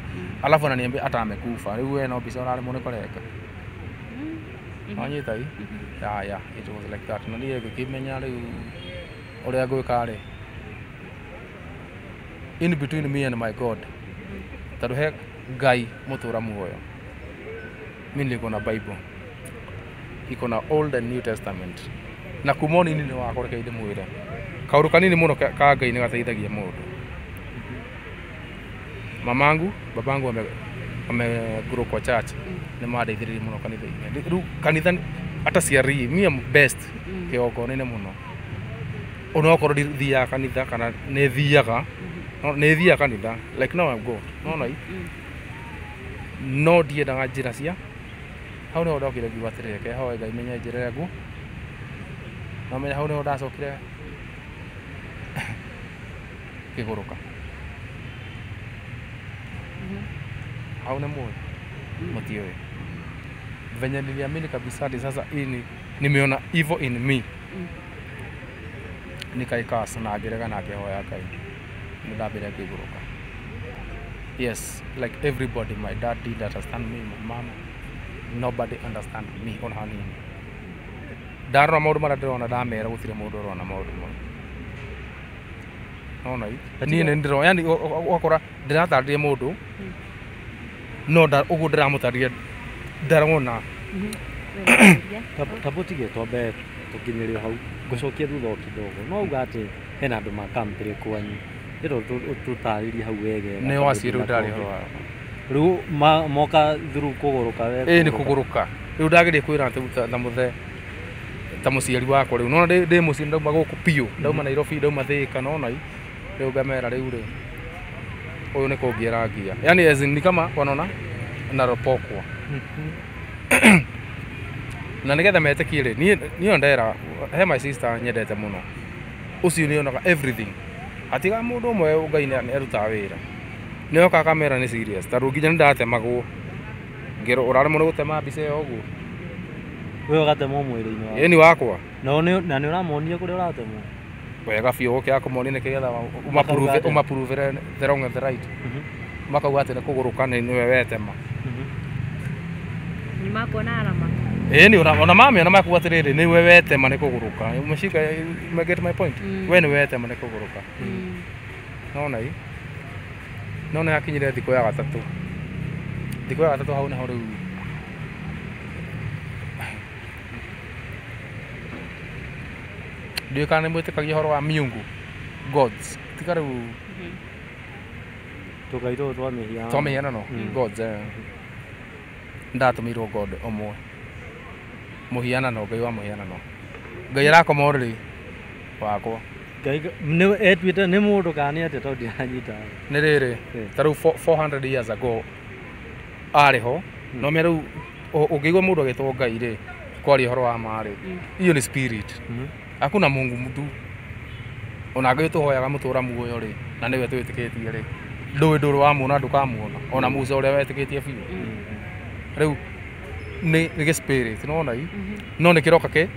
Alafu ananiambia hata amekufa rĩu we no mbica ũraremwo nĩ kũrenga. Wanyita hii? Yeah, it was like that. Na niĩ ngĩkĩmenya rĩu ũrĩa ngwĩka rĩ in between me and my God tondũ he Ngai mũtũra muoyo. Mimi nilikuwa na Bible iko na Old and New Testament na kuma ũnini-inĩ wakwa reke ndĩmwĩre kaũndũ kanini mũno ka Ngai nĩ gateithagia mũndũ. Mamangu babangu ame grow kwa church nĩ mandeithĩrĩirie mũno kanitha-inĩ. Rĩu kanitha hata ciarĩ me am best kĩgongona-inĩ mũno onokorwo ndithiaga kanitha kana nĩ thiaga nĩ thiaga kanitha like now I'm God no no no ndiendaga njĩra cia hau nĩho ndokire ngiuga atĩrĩrĩ reke hoe Ngai menye njĩra ĩrĩa ngũ no menya hau nĩho ndacokire kĩgũrũka hau nĩ mũĩ mũtiũĩ venye niliamini kabisa ati sasa hii ni nimeona evil in me. Nikaikas na ngĩrega na ngĩhoya Ngai. Nĩ ndambire ngĩgũrũka. Yes, like everybody, my dad did understand me, my mom, nobody understand me ona hanini. Ndarora maũndũ marĩa ndĩrona ndamera gũtirĩ mũndũ ũrona maũndũ mau. Nona niĩ nĩ ndĩrona, yani ũgakora ndĩratarĩria mũndũ no ũguo ndĩramũtarĩria ndarona. Tabũtige twambe tũkinyĩrio hau ngũcokia thutha o kidogo no uga atĩ hena andũ makampĩrĩ kwanyu ĩro tũtarĩrie hau wegega. Nĩ waciĩ rĩu ndarĩ horo wao. Rĩu moka through kũgũrũka we. Ĩĩ nĩ kũgũrũka. Rĩu ndageria kwĩra ta mũthe ta mũciari wakwa rĩu nona ndĩ mũciĩ ndauma gũkũ biũ ndauma Nairobi ndauma Thika nona rĩu ngamera rĩu rĩ ũyũ nĩ kũngiera ngia, yani as in ni kama wanona naropokwa. Na nĩgetha metĩkie rĩ niĩ ndera he my sister nyendete mũno ũcio nĩonaga everything atiga mũndũ ũmwe Ngai nĩ arutaga wĩra nĩoka akamera nĩ serious tondũ nginya nĩndatemagwo ngĩrwo ũraremwo nĩ gũtema mbica ĩyo ũguo. We ũgatemwo mwĩrĩ-inĩ waku? Ĩni wakwa. Na nĩ ũramonia kũrĩa ũratemwo? Wega biũ ũkĩaga kũmonia nĩkĩgetha ũmapuruvĩre the wrong and the right. Makauga atĩ nĩ kũgũrũka nĩwe wetema. Nĩ makuona arama? Ĩni ona mami ona makuga atĩrĩrĩ nĩwe wetema nĩ kũgũrũka. Umeshika, you get my point? We nĩwe wetema nĩ kũgũrũka. Nona ĩ no nĩ hakinyire thikũ ya gatatũ. Thikũ ya gatatũ hau nĩho rĩu ndiũĩ kana nĩ mwĩtĩkagia ũhoro wa miungu gods tiga rĩu tũngai tũtũ twa mĩhianano twa mĩhianano gods. Ndatũmĩirwo god ũmwe mũhianano Ngai wa mũhianano Ngai arakoma ũrĩrĩ wakwa. Ngai nĩ etuĩte nĩ mũndũ kana nĩ atĩa tondũ ndiranyita. Nĩ rĩrĩ ta rĩu 400 years ago arĩ ho no mĩa rĩu ũngĩigua mũndũ agĩtwo Ngai rĩ kwaria ũhoro wa ma rĩ hiyo ni spirit. Hakuna Mungu mtu ona Ngai tũhoyaga mũtũra muoyo rĩ na nĩwe twĩtĩkĩtie rĩ ndũĩ ndũrĩ wamuona ndũkamuona ona Musa ũrĩa wetĩkĩtie biũ. Rĩu nĩ gĩ spirit nona i no nĩ kĩroka kĩ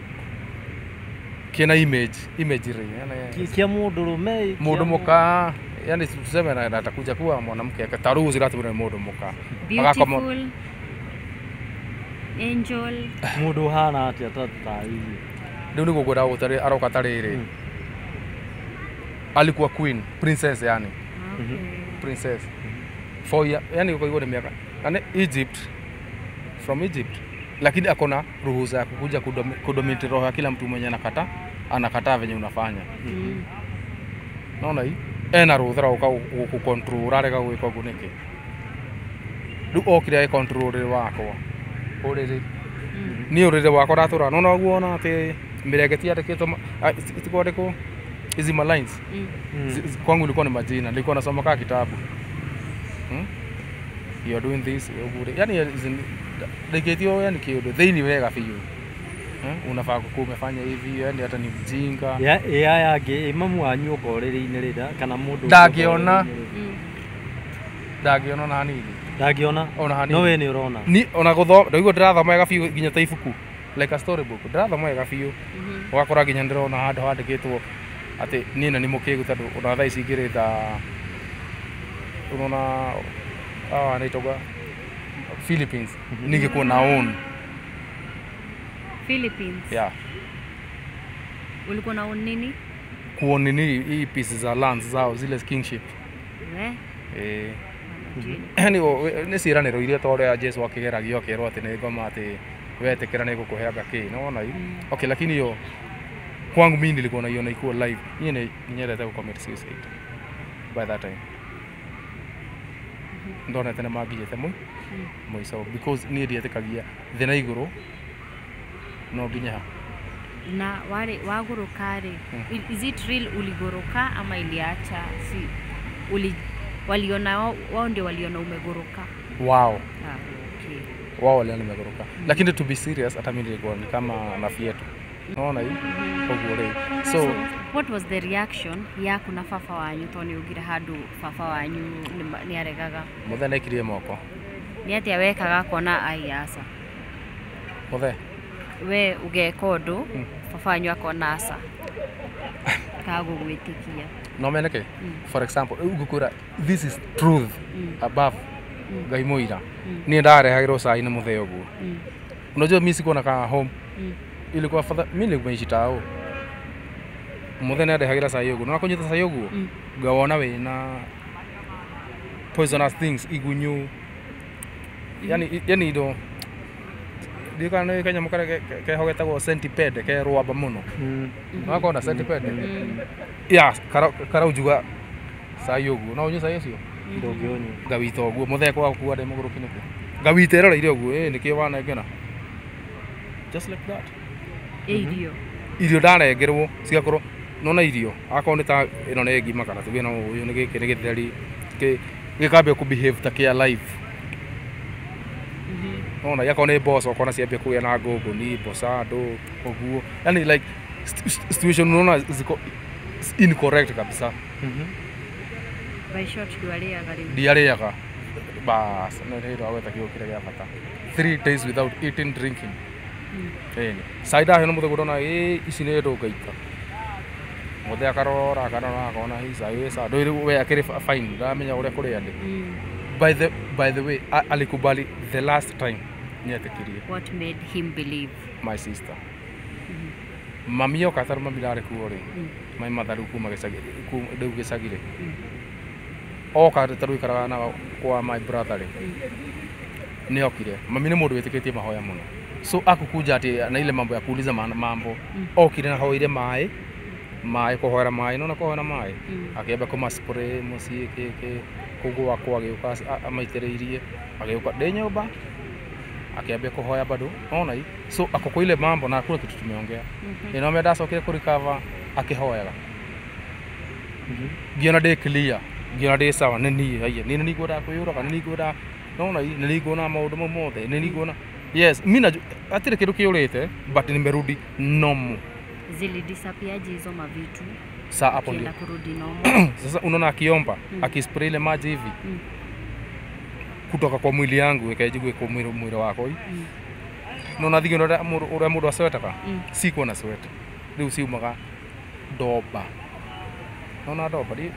kĩna image imagery yani kia mũndũ rũme mũndũ mũka yani tuseme na atakuja kuwa mwanamke ta rĩu ziratũmĩra mũndũ mũka beautiful angel mũndũ ũhana atĩa ta tũtarĩrie. Rĩu nĩguo ngwenda gũtarĩ aroka tarĩrĩ alikuwa queen princess yani. Princess 4 year yani uko nĩ miaka yani Egypt from Egypt lakini akona ruhusa ya kukuja kudominate roho ya kila mtu mwenye anakataa venye unafanya. Naona hii ena rutha uka ku control arega gwika ũguo nĩkĩ rĩu okire agĩ control rĩrĩ wakwa ũrĩrĩ niĩ ũrĩrĩ wakwa ndatũra nona ũguo ona atĩ mĩrengeti yandĩkĩtwo tikwandĩkwo hizi ma lines. Kwangu ilikuwa ni majina nilikuwa nasoma kama kitabu. You are doing this yani ndikĩtio yani kĩũndũ thĩinĩ wega biũ. Unafaa kuwa umefanya hivi yani hata ni mjinga. Ya yangĩ mamu wanyu oka ũrĩrĩ-inĩ rĩ kana mũndũ ndangĩona ndangĩona ona hanini ndangĩona ona hanini no we nĩ ũrona ni ona gũthoma ndaigua ndĩrathoma wega biũ nginya ta ibuku like a storybook ndĩrathoma wega biũ ũgakora nginya ndĩrona handũ handĩkĩtwo atĩ niĩ na nĩ mũkĩgu tondũ ona thaa ici ngĩrĩ tha unaona anaitwa Philippines ningekuwa na own Philippines. Yeah. Ulikuwa na own nini? Kuon nini hii pieces za lands zao zile kingship. Eh. Yani nĩ ciĩranĩro iria ta ũrĩa Jesu akĩgeragio akĩrwo atĩ nĩ ngoma atĩ wetĩkĩra nĩ ngũkũheaga kĩ nĩwona hii. Okay, lakini hiyo kwangu mimi nilikuwa naiona ikuwa live. Niĩ nĩ nyendete gũ commit suicide by that time. Ndonete nĩ manginyĩte mũico because niĩ ndietĩkagia thĩ na igũrũ no nginya ha. Na wale wagũrũka rĩ, is it real uligoroka ama iliacha si waliona wao ndio waliona umegoroka? Wao. Okay. Wao waliona nimegoroka. Lakini to be serious hata mimi nilikuwa ni kama nafietu. Unaona hii? Ũguo rĩ. So what was the reaction yaku na baba wanyu tondũ nĩ ugire handũ baba wanyu nĩ aregaga? Mũthee nĩaikirie moko. Nĩ atĩa wekaga kuona ai aca? Mũthee? We ũgeka ũndũ baba wanyu akona aca. Makaga gũgwĩtĩkia. No meneke. For example, ũgũkwĩra this is truth above Ngai mũira. Niĩ ndarehagĩrwo cai nĩ mũthee ũguo. Unajua mimi sikuwa nakaa home. Ilikuwa father, mimi nilikuwa naishi tao. Mũthee nĩandehagĩra cai ũguo. Na kũnyita cai ũguo ngawona wĩna poisonous things, igunyu. Yani indo ndikana nĩ kanyamũ karĩa keho getagwo centipede, ke rwamba mũno. Wakona centipede? Ya karaunjuga cai ũguo. No ũnyue cai ũcio? Ndũngĩũnyua. Ngawita ũguo mũthee kwaga gũkua ndĩ mũgũrũki nĩkĩ. Ngawita ĩroreire ũguo, ĩ nĩkĩo wanengera. Just like that. Irio. Irio ndarengerwo cigakorwo nona irio akorwo nĩ ta ĩno nĩ ngima kana tuge no ũyũ nĩ gĩkĩ nĩ gĩtheri gĩkambia kũ behave ta kĩa live. Nona yakorwo nĩ mboco ũkona ciambia kũgĩa na ngũngũni, mboca ndũ ũguo. Yani like situation unaona ziko incorrect kabisa. By short ndwarĩaga rĩu. Ndiarĩaga. Bas, no nĩ ndagweta kiugo kĩrĩa gĩa bata. 3 days without eating, drinking. Ĩni. Cai ndaheo nĩ mũthee ndona ĩ ici nĩ ndũ ngaita. Mũthee akarora akarora akona hi cai wĩ sawa. Ndũĩ we akĩrĩ fine, ndamenya ũrĩa kũrĩa ndĩ. By the way, alikubali the last time nĩetĩkirie. What made him believe? My sister. Mami oka tarũ mami ndarĩ kuo rĩ. My mother rĩu kuma gĩcagi rĩu gĩcagi rĩ. Oka tarũ ikaraga na kwa my brother rĩ. Nĩ okire. Mami nĩ mũndũ wĩtĩkĩtie mahoya mũno. So akukuja ati na ile mambo ya kuuliza mambo. Okire na hoire maĩ. Maĩ kũhoera maĩ, nona kũhoera maĩ. Akĩamba kũma spray mũciĩ kĩ kũguo gwakwa agĩũka amaitĩrĩirie. Agĩũka ndĩ nyũmba. Akĩambia kũhoya bado. Unaona hii? So ako kwa ile mambo na hakuna kitu tumeongea. Ninaomba ndacokire kũ recover akĩhoyaga. Ngiona ndĩ clear, ngiona ndĩ sawa nĩ niĩ haiya. Nĩ niĩ ngwendaga kwĩyũraga, nĩ niĩ ngwendaga unaona hii? Nĩ niĩ nguona maũndũ mau mothe, nĩ niĩ nguona. Yes, mimi najua hatirĩ kĩndũ kĩũrĩte but nimerudi normal. Zilidisappear hizo mavitu. Saa hapo ndio. Kurudi normal. Sasa unaona akiomba, akispray ile maji hivi. Kutoka kwa mwili yangu ikajigue kwa mwili wako. Nona thigi ũrĩa mũndũ acwetaga. Sikuwa na sweat. Rĩu ciumaga ndomba. Nona ndomba nĩ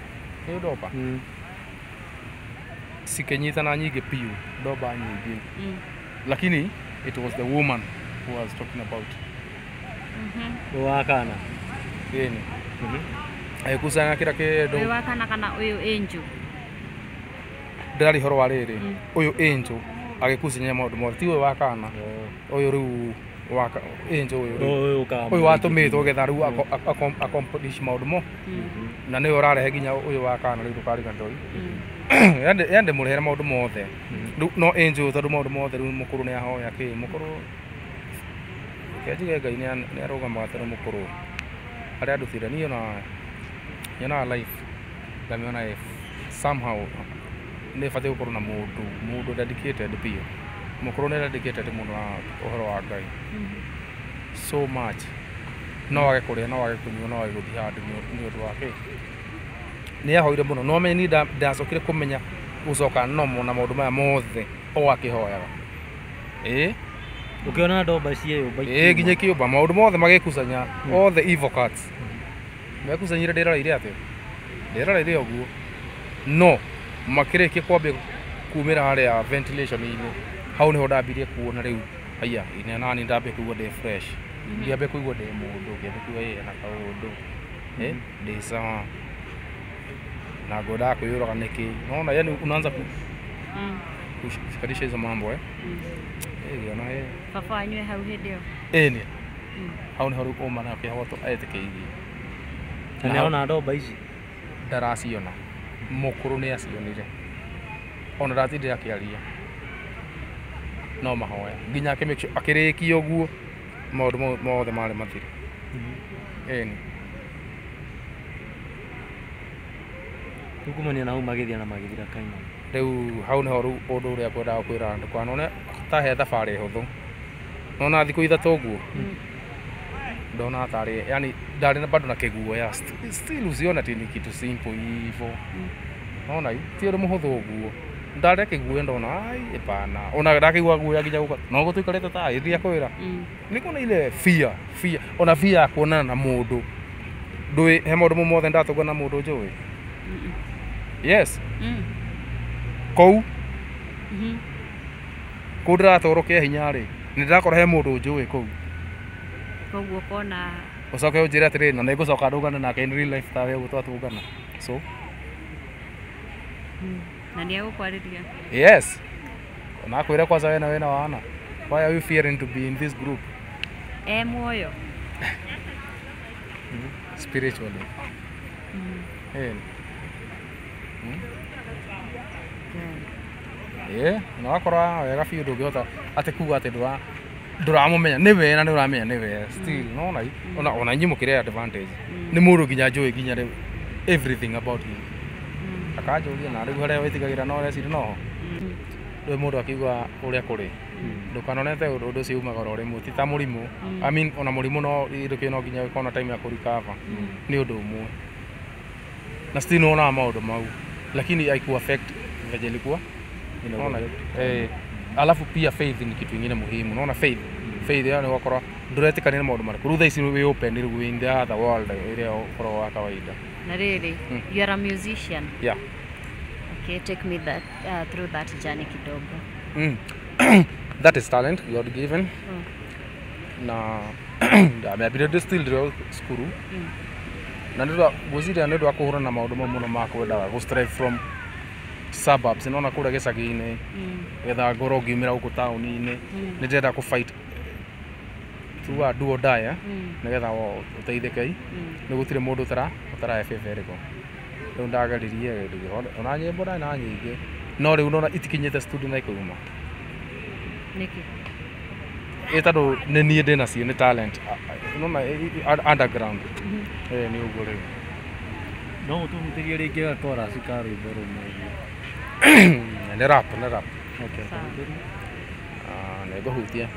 ndomba. Cikĩnyitana nyingĩ piũ, ndomba nyingĩ. Lakini it was the woman who was talking about. Wa kana. Ĩni. Agĩkusanya kĩra kĩndũ. Ũyũ wa kana kana ũyũ Angel? Ndĩraria ũhoro wa rĩrĩ. Ũyũ Angel agĩkusanya maũndũ mothe. Ti ũyũ wa kana. Ũyũ rĩu wa Angel ũyũ rĩu. Ũyũ watũmĩtwo getha rĩu accomplish maũndũ mo. Na nĩwe ũrarehe nginya ũyũ wa kana rĩu ndũkariganĩrwo. Yande mũrehere maũndũ mothe. Rĩu no Angel tondũ maũndũ mothe rĩu mũkũrũ nĩ ahoya kĩ mũkũrũ. Kĩanjige Ngai nĩ arũgamaga tondũ mũkũrũ. Arĩa andutire niĩ ona nyonaga life ngamĩona if somehow nĩ batiĩ gũkorwo na mũndũ dedicated biũ. Mũkũrũ nĩ dedicated mũno na ũhoro wa Ngai. So much. No age kũrĩa, no age kũnyua, no age gũthiĩ handũ nĩ ũndũ wa kĩ. Nĩ ahoire mũno. No amenye niĩ ndacokire kũmenya gũcoka normal na maũndũ maya mothe o akĩhoyaga. Ĩ? Ũkĩona ndomba cieyũmba Ĩ nginya ikĩũmba maũndũ mothe magĩkusanya all the evil cards. Mekusanyire ndĩroreire atĩa? Ndĩroreire ũguo. No makĩrĩkia kwambia kumĩra harĩa ventilation-inĩ. Hau nĩho ndambirie kuona rĩu haiya ina nani ndambia kũigua ndĩ fresh. Ngĩambia kũigua ndĩ mũndũ, ngĩambia kũigua ĩ na kaũndũ. Ndĩ sawa. Na ngwendaga kwĩyũraga nĩkĩ? Unaona yani unaanza kushikanisha hizo mambo Ngĩona ĩ. Baba wanyu e hau hĩndĩ ĩyo? Ĩni. Hau nĩho rĩu ũma na kĩhoto etĩkĩirie. Na nĩarona ndomba ici? Ndaraciona. Mũkũrũ nĩ acionire. Ona ndatindire akĩaria. No mahoya. Nginya akĩ make sure akĩrĩkia ũguo maũndũ mothe marĩ mathiru. Ĩni. Rĩu kumania na hau magĩthiĩ na magĩthira kaimana. Rĩu hau nĩho rĩu ũndũ ũrĩa ngwendaga kwĩra andũ kwanone ta he thabarĩ hũthũ. Nona thikũ ithatũ ũguo. Ndona tarĩ yani ndarĩ na bado na kĩguoya still usiona ati ni kitu simple hivyo. Naona ti ũndũ mũhũthũ ũguo. Ndarĩ kĩguoya ndona ai hapana. Ona ndakĩigua guoya nginya gũka. No gũtuikarĩte ta ĩthia kwĩra. Niko na ile fear, ona fear ya kuonana na mũndũ. Ndũĩ he maũndũ mothe ndatũngana na mũndũ njũĩ. Yes. Kũu kũu ndĩratwarwo kĩa hinya rĩ, nĩ ndĩrakora he mũndũ njũĩ kũu. Koguo ũkona Ũcoke ũnjĩre atĩrĩrĩ, na nĩngũcoka ndũngane nake in real life tawe ũguo twatũngana. So na nĩ egũkwarĩria. Yes. Na akwĩre kwanza wena wena wana. Why are you fearing to be in this group? E muoyo. Spiritually. Yeah, na wakora wega biũ ndũngĩhota atĩ kuga atĩ ndũramũmenya nĩwe na nĩũramenya nĩwe still no na ona inyuĩ mũkĩrĩ advantage. Nĩ mũndũ nginya njũĩ nginya rĩu everything about him. Akanjũria na rĩu harĩa wĩtigagĩra no ũreciria noho. Rĩu mũndũ akiuga ũrĩa kũrĩ. Ndũkanonete ũndũ ũcio umaga oro rĩmwe ti ta mũrimũ. I mean ona mũrimũ no kĩndũ kĩu no nginya ũkorwo na time ya kũrecover. Nĩ ũndũ ũmwe. Na still nĩwonaga maũndũ mau. Lakini haiku affect venye ilikuwa. Unaona? Alafu pia faith ni kitu kingine muhimu. Unaona faith? Faith yani wakora ndũretĩkania na maũndũ marĩkũ. Rĩu thaa ici wĩ open rĩu in the other world ĩrĩa ũkoragwo wa kawaida. Na rĩrĩ, you are a musician. Yeah. Okay, take me that through that journey kidogo. That is talent God given. Na ndamĩambire still ndĩrĩ cukuru. Na nĩ ngwĩciria nĩ ũndũ wa kũhũrana na maũndũ mau mũno ma kwendaga gũ strive from suburbs, nĩwona kũrĩa gĩcagi-inĩ getha ngorwo ngiumĩra gũkũ taũni-inĩ nĩ ndĩrenda kũ fight through a do or die nĩgetha ũteithĩke. Nĩ gũtirĩ mũndũ ũtarahe favor ĩrĩkũ. Rĩu ndageririe ona nyĩmbo ndarĩ na nyingĩ no rĩu nona itikinyĩte studio na ikauma. Nĩkĩ? Ĩ tondũ nĩ niĩ ndĩnacio nĩ talent. Nona underground. Nĩ ũguo rĩu. No ũtũhutĩrie rĩngĩ gachorus ka rwĩmbo rũmwe ũguo. Nĩ rap, nĩ rap. Okay. Nĩngũhutia.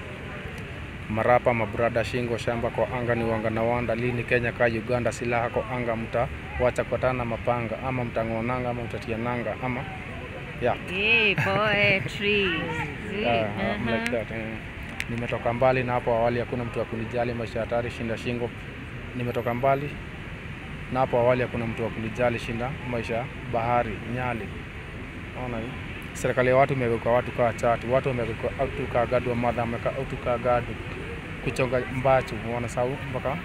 Marapa mabrada shingo shamba kwa anga ni wanga na wanda lini Kenya ka Uganda silaha kwa anga mta wacha kuatana mapanga ama mtang'onanga ama mtatiananga ama yeah. Hey, poetry. I'm like that. Nimetoka mbali na hapo awali hakuna mtu wa kunijali, maisha hatari shinda shingo. Nimetoka mbali na hapo awali hakuna mtu wa kunijali, shinda maisha bahari Nyali. Unaona hii? Serikali ya watu imegeuka watu kaa chatu, watu wamegeuka watu kaa gadu wa madha wameka watu kaa gadu kuchonga mbachu wanasahau mpaka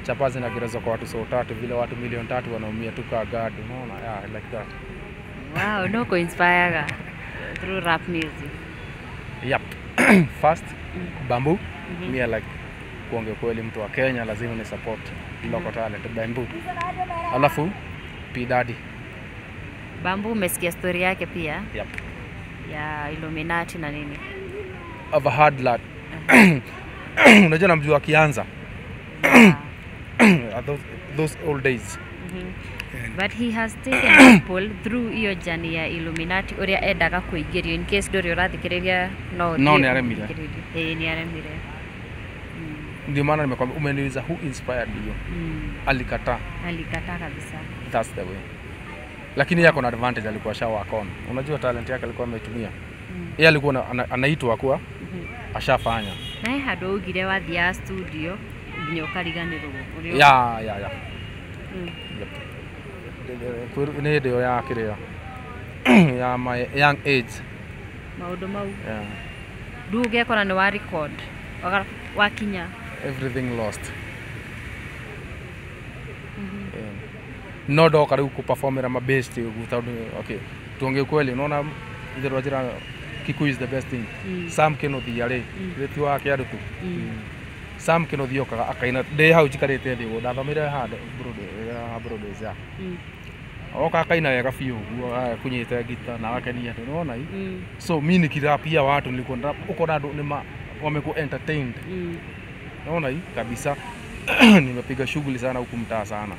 chapa zinagerezwa kwa watu so tatu vile watu milioni 3 wanaumia tu kaa gadu. Unaona? Yeah, like that. Wow, no ko inspire through rap music. Yep. First Bamboo. Me like kuongea kweli mtu wa Kenya lazima ni support local talent Bamboo. Alafu P Daddy. Bamboo umesikia story yake pia? Yep. Ya Illuminati na nini? Of a hard lad. Unajua namjua akianza. Those old days. But he has taken people through iyo journey ya Illuminati uria endaga kuingĩrio in case ndũrĩ ũrathikĩrĩria no no nĩ aremire. Nĩ aremire. Ndio maana nimekwambia umeniuliza who inspired you. Alikataa. Alikataa kabisa. That's the way. Lakini yako na advantage, alikuwa shawa akona. Unajua talent yake alikuwa ameitumia. Yeye alikuwa anaitwa kuwa ashafanya. Na handũ ugire wathia studio nginya ũkariganĩrwo. Ya ya ya. Nĩ hĩndĩ ĩyo ya kĩrĩa ya my young age. Maũndũ mau. Yeah. Rĩu ũgekora nĩ wa record wakinya everything lost. No ndoka rĩu kũperformera mabest ũguo tondũ okay tuongee kweli unaona ithe njĩra Kikuyu is the best thing. Sam Kenothi rĩ ti wa kĩandũ tu. Sam Kenothi okaga akaina ndĩ hau njikarĩte thĩ ũguo ndathomeire handũ Broadways ya oka akaina wega biũ ũguo akunyĩte ngita na agakenia andũ unaona hii. So mimi nikirapia watu nilikuwa ukona andũ nĩ wamekuwa entertained. Unaona hii kabisa. Nimepiga shughuli sana huku mtaa sana.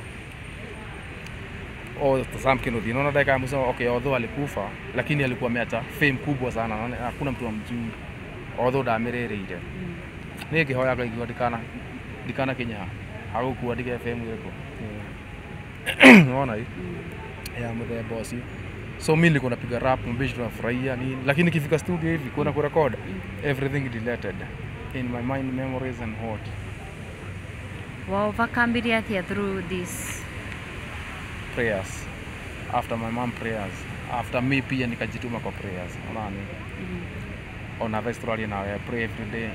Oh, Sam Kenothi unaona dakika ya mwisho okay although alikufa lakini alikuwa ameacha fame kubwa sana, hakuna mtu amjui although ndamerereire. Nĩ ngĩhoya Ngai ngiuga ndikana kinya hagũkua ndige fame ĩrĩkũ. Unaona hii ya mũthemba ũcio. So mimi nilikuwa napiga rap mbishi tunafurahia nini, lakini nikifika studio hivi kuna kurecord everything deleted in my mind, memories and heart. Wa overcome atia through this? Prayers. After my mom prayers, after me pia nikajituma kwa prayers. Unaona? Ona thaa nawe I pray every day,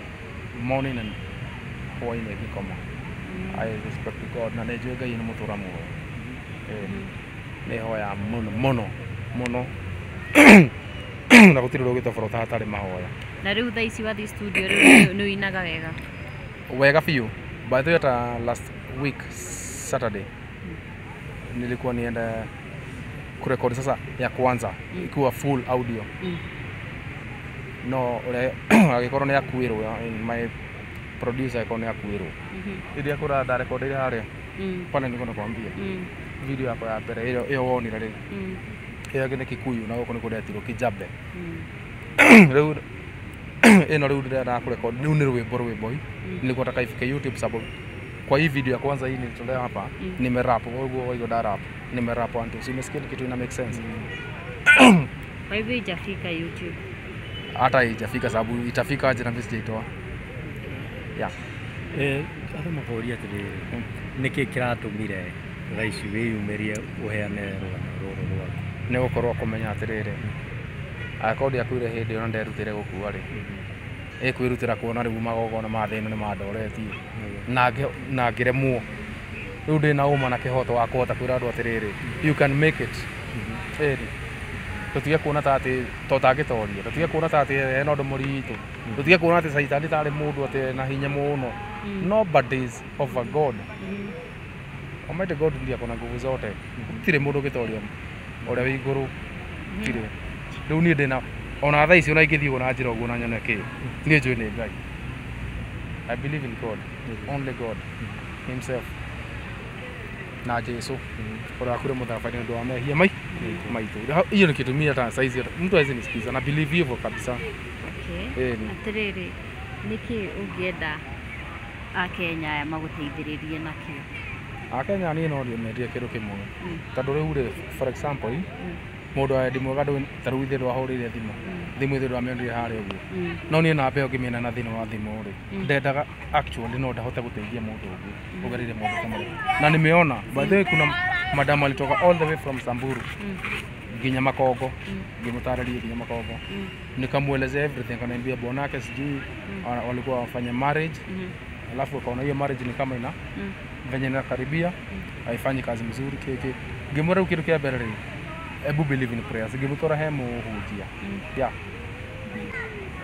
morning and hwainĩ ngĩkoma. I respect God na nĩnjũĩ Ngai nĩ mũtũra muoyo. Nĩ hoya mũno mũno mũno na gũtirĩ ũndũ ũngĩtoborota hatarĩ mahoya. Na rĩu thaa ici wathiĩ studio rĩu nĩ ũinaga wega? Wega biũ. By the way, hata last week Saturday nilikuwa niende kurekodi sasa ya kwanza ikiwa full audio. No ũrĩa agĩkorwo nĩ akuĩrwo, my producer agĩkorwo nĩ akuĩrwo. Iria kũra ndarekondeire harĩa pale nilikuwa nakwambia video yakwa ya mbere ĩyo wonire rĩ, ĩyo ĩngĩ nĩ Kikuyu na gũkũ nĩ kũretirwo Kijabe. Rĩu ĩno rĩu ndĩrenda kũrekodi rĩu nĩ rwĩmbo nilikuwa nataka ifike YouTube sababu kwa hii video ya kwanza hii nilitolea hapa nimerap ũguo waigua ndarap nimerap antu si umesikia kitu ina make sense. Kwa hivyo ijafika YouTube? Hata haijafika sababu itafika aje na mimi sijaitoa. Yeah. Andũ makoria atĩrĩrĩ, nĩkĩ kĩratũmire thaa ici wĩyumĩrie ũheane rũgano rũrũ rwaku? Nĩ gũkorwo kũmenya atĩrĩrĩ, angĩkorwo ndiakuire hĩndĩ ĩyo na nderutĩire gũkua rĩ, ĩkwĩrutĩra kuona rĩu magongona ma thĩ ĩno nĩ mandoretie na ngĩremwo. Rĩu ndĩna ũma na kĩhoto wa kũhota kwĩra andũ atĩrĩrĩ, you can make it. Ĩni tũtige kuona ta atĩ tũtangĩtoria, tũtige kuona ta atĩ hena ũndũ mũritũ, tũtige kuona atĩ caitani tarĩ mũndũ atĩ na hinya mũno. Nobody is over God. Almighty God ndiye akona nguvu zote. Gũtirĩ mũndũ ũngĩtoria ũrĩa wĩ igũrũ, gũtirĩ. Rĩu niĩ ndĩna ona thaa ici ona ingĩthiĩ ũguo na njĩra ũguo na nyone kĩ, niĩ njũĩ nĩ Ngai. I believe in God, only God himself na Jesu ũrĩa wakuire mũtharaba-inĩ nĩ ũndũ wa mehia maitũ. Hiyo ni kitu mimi hata saizi mtu hawezi nisikiza na believe hivyo kabisa. Okay. Atĩrĩrĩ, nĩkĩ ũngĩenda Akenya aya magũteithĩrĩrie nakĩo? Akenya niĩ no ndĩmendie kĩndũ kĩmwe tondũ rĩu rĩ, for example mũndũ wendi mwega ta rĩu ithe ndwahũrĩire thimũ thimũ ithe ndwamĩonire harĩa ũguo, no niĩ namba ĩyo ngĩmĩona na thĩinĩ wa thimũ rĩ, ndendaga actually no ndahote gũteithia mũndũ ũngĩ ũgereire mũndũ ta marĩa na nimeona. By the way, kuna madam alitoka all the way from Samburu nginya Makongo, ngĩmũtarĩria nginya Makongo, nikamuelezea everything, akaniambia bwanake sijui walikuwa wafanya marriage, alafu akaona hiyo marriage ni kama ina venye inakaribia haifanyi kazi mzuri keke. Ngĩmwĩra rĩu kĩndũ kĩa mbere rĩ, ebu believe in prayers, ngĩmũtwara he mũhunjia yeah,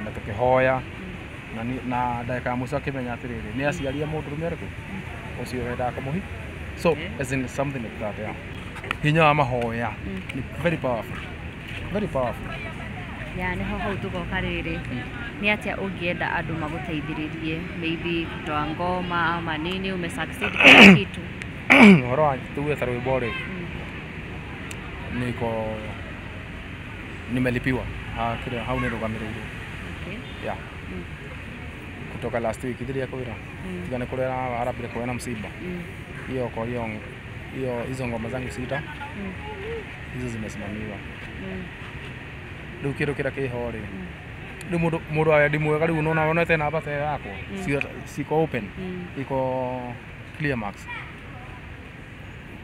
na tũkĩhoya na ndagĩka ya mũico akĩmenya atĩrĩrĩ nĩ aciaria mũndũrũme ũrĩkũ ũcio wendaga kũmũhi, so as in something like that. Yeah, hinya wa mahoya ni very powerful, very powerful. Ya nĩho hau tũgoka rĩrĩ, nĩ atĩa ũngĩenda andũ magũteithĩrĩrie, maybe kutoa ngoma ama nini, ume succeed kwa kitu? Ũhoro wa tuge ta rwĩmbo rĩ, niko nimelipiwa hau nĩrũgamĩrĩirwo. Yeah. Kutoka last week ithiria kwĩra tiga nĩ kũrĩa arambire kuona na msiba hiyo, kwa hiyo hiyo hizo ngoma zangu sita hizo zimesimamiwa. Rĩu kĩndũ kĩrĩa kĩho rĩ, rĩu mũndũ wa wendi mwega rĩu nona wonete namba ta yakwa ciko open iko clear marks,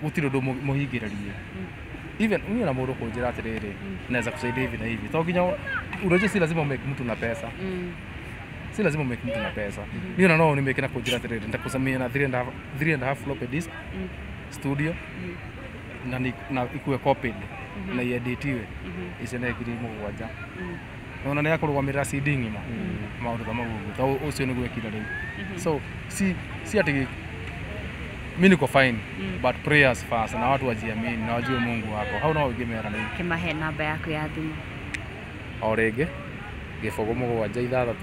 gũtirĩ ũndũ mũhingĩrĩrie. Even niĩ na mũndũ kũnjĩra atĩrĩrĩ, naweza kusaidia hivi na hivi, to nginya unajua si lazima umake mtu na pesa, si lazima umake mtu na pesa. Niĩ ona no unimake na kũnjĩra atĩrĩrĩ, nitakusamia na 3.5 floppy disk studio na ikuwe copied na ieditiwe icio nĩ 7,000. Ona nĩ akũrũgamĩrĩra CD ng'ima maũndũ ta mau ũguo, ta ũcio nĩguo ekire rĩu. So si ati mimi niko fine, but prayers first na watu wajiamini na wajue Mungu wako. Hau no ũngĩmera rĩu. Kĩmahe namba yaku ya thimũ. O rĩngĩ 0 7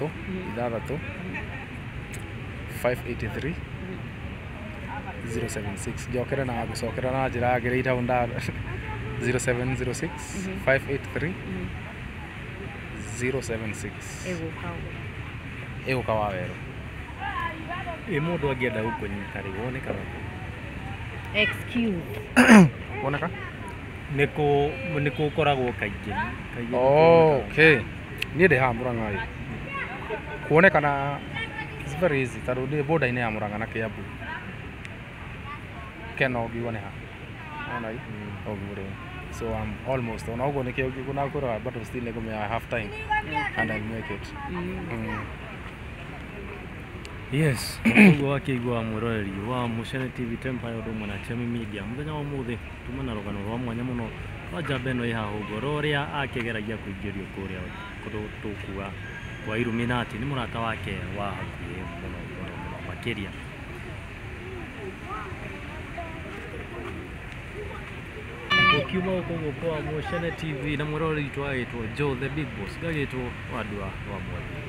6 583 076. Njokere na gũcokera na njĩra yagĩrĩire hau nda 0706 583 076. Ĩgũka ũguo. Ĩgũka wa werũ. Ĩ mũndũ angĩenda gũkũnyita rĩ, wonekaga kũ? Excuse. Woneka? Nĩ kũ ũkoragwo kaingĩ? Oh, okay. Niĩ ndĩ haha Mũrang'a ĩ. Kuonekana it's very easy tondũ ndĩ border-inĩ ya Mũrang'a na Kiambu. Gĩkeno ũngiuga nĩ ha ona ũguo rĩ. So I'm almost ona ũguo nĩkĩo nakwĩra, but still nĩngũmenya I have time and I'll make it. Yes, ũguo wakĩigua mwĩroreri wa Mũcene TV Empire ũndũ ũmwe na Chemi Media, mũthenya wa ũmũthĩ tuma na rũgano rwa mwanya mũno rwa njamba ĩno ĩ haha ũguo, rũrĩa akĩgeragia kũingĩrio kũrĩa kũndũ tũkuga kwa Illuminati nĩ mũrata wake wa hakuhĩ mũno mũno mũno makĩria. Ũkiuma gũkũ kwa Mũcene TV na mwĩroreri witũ agĩtwo Joe the Big Boss, ngagĩtwo Wandua wa Mwangi.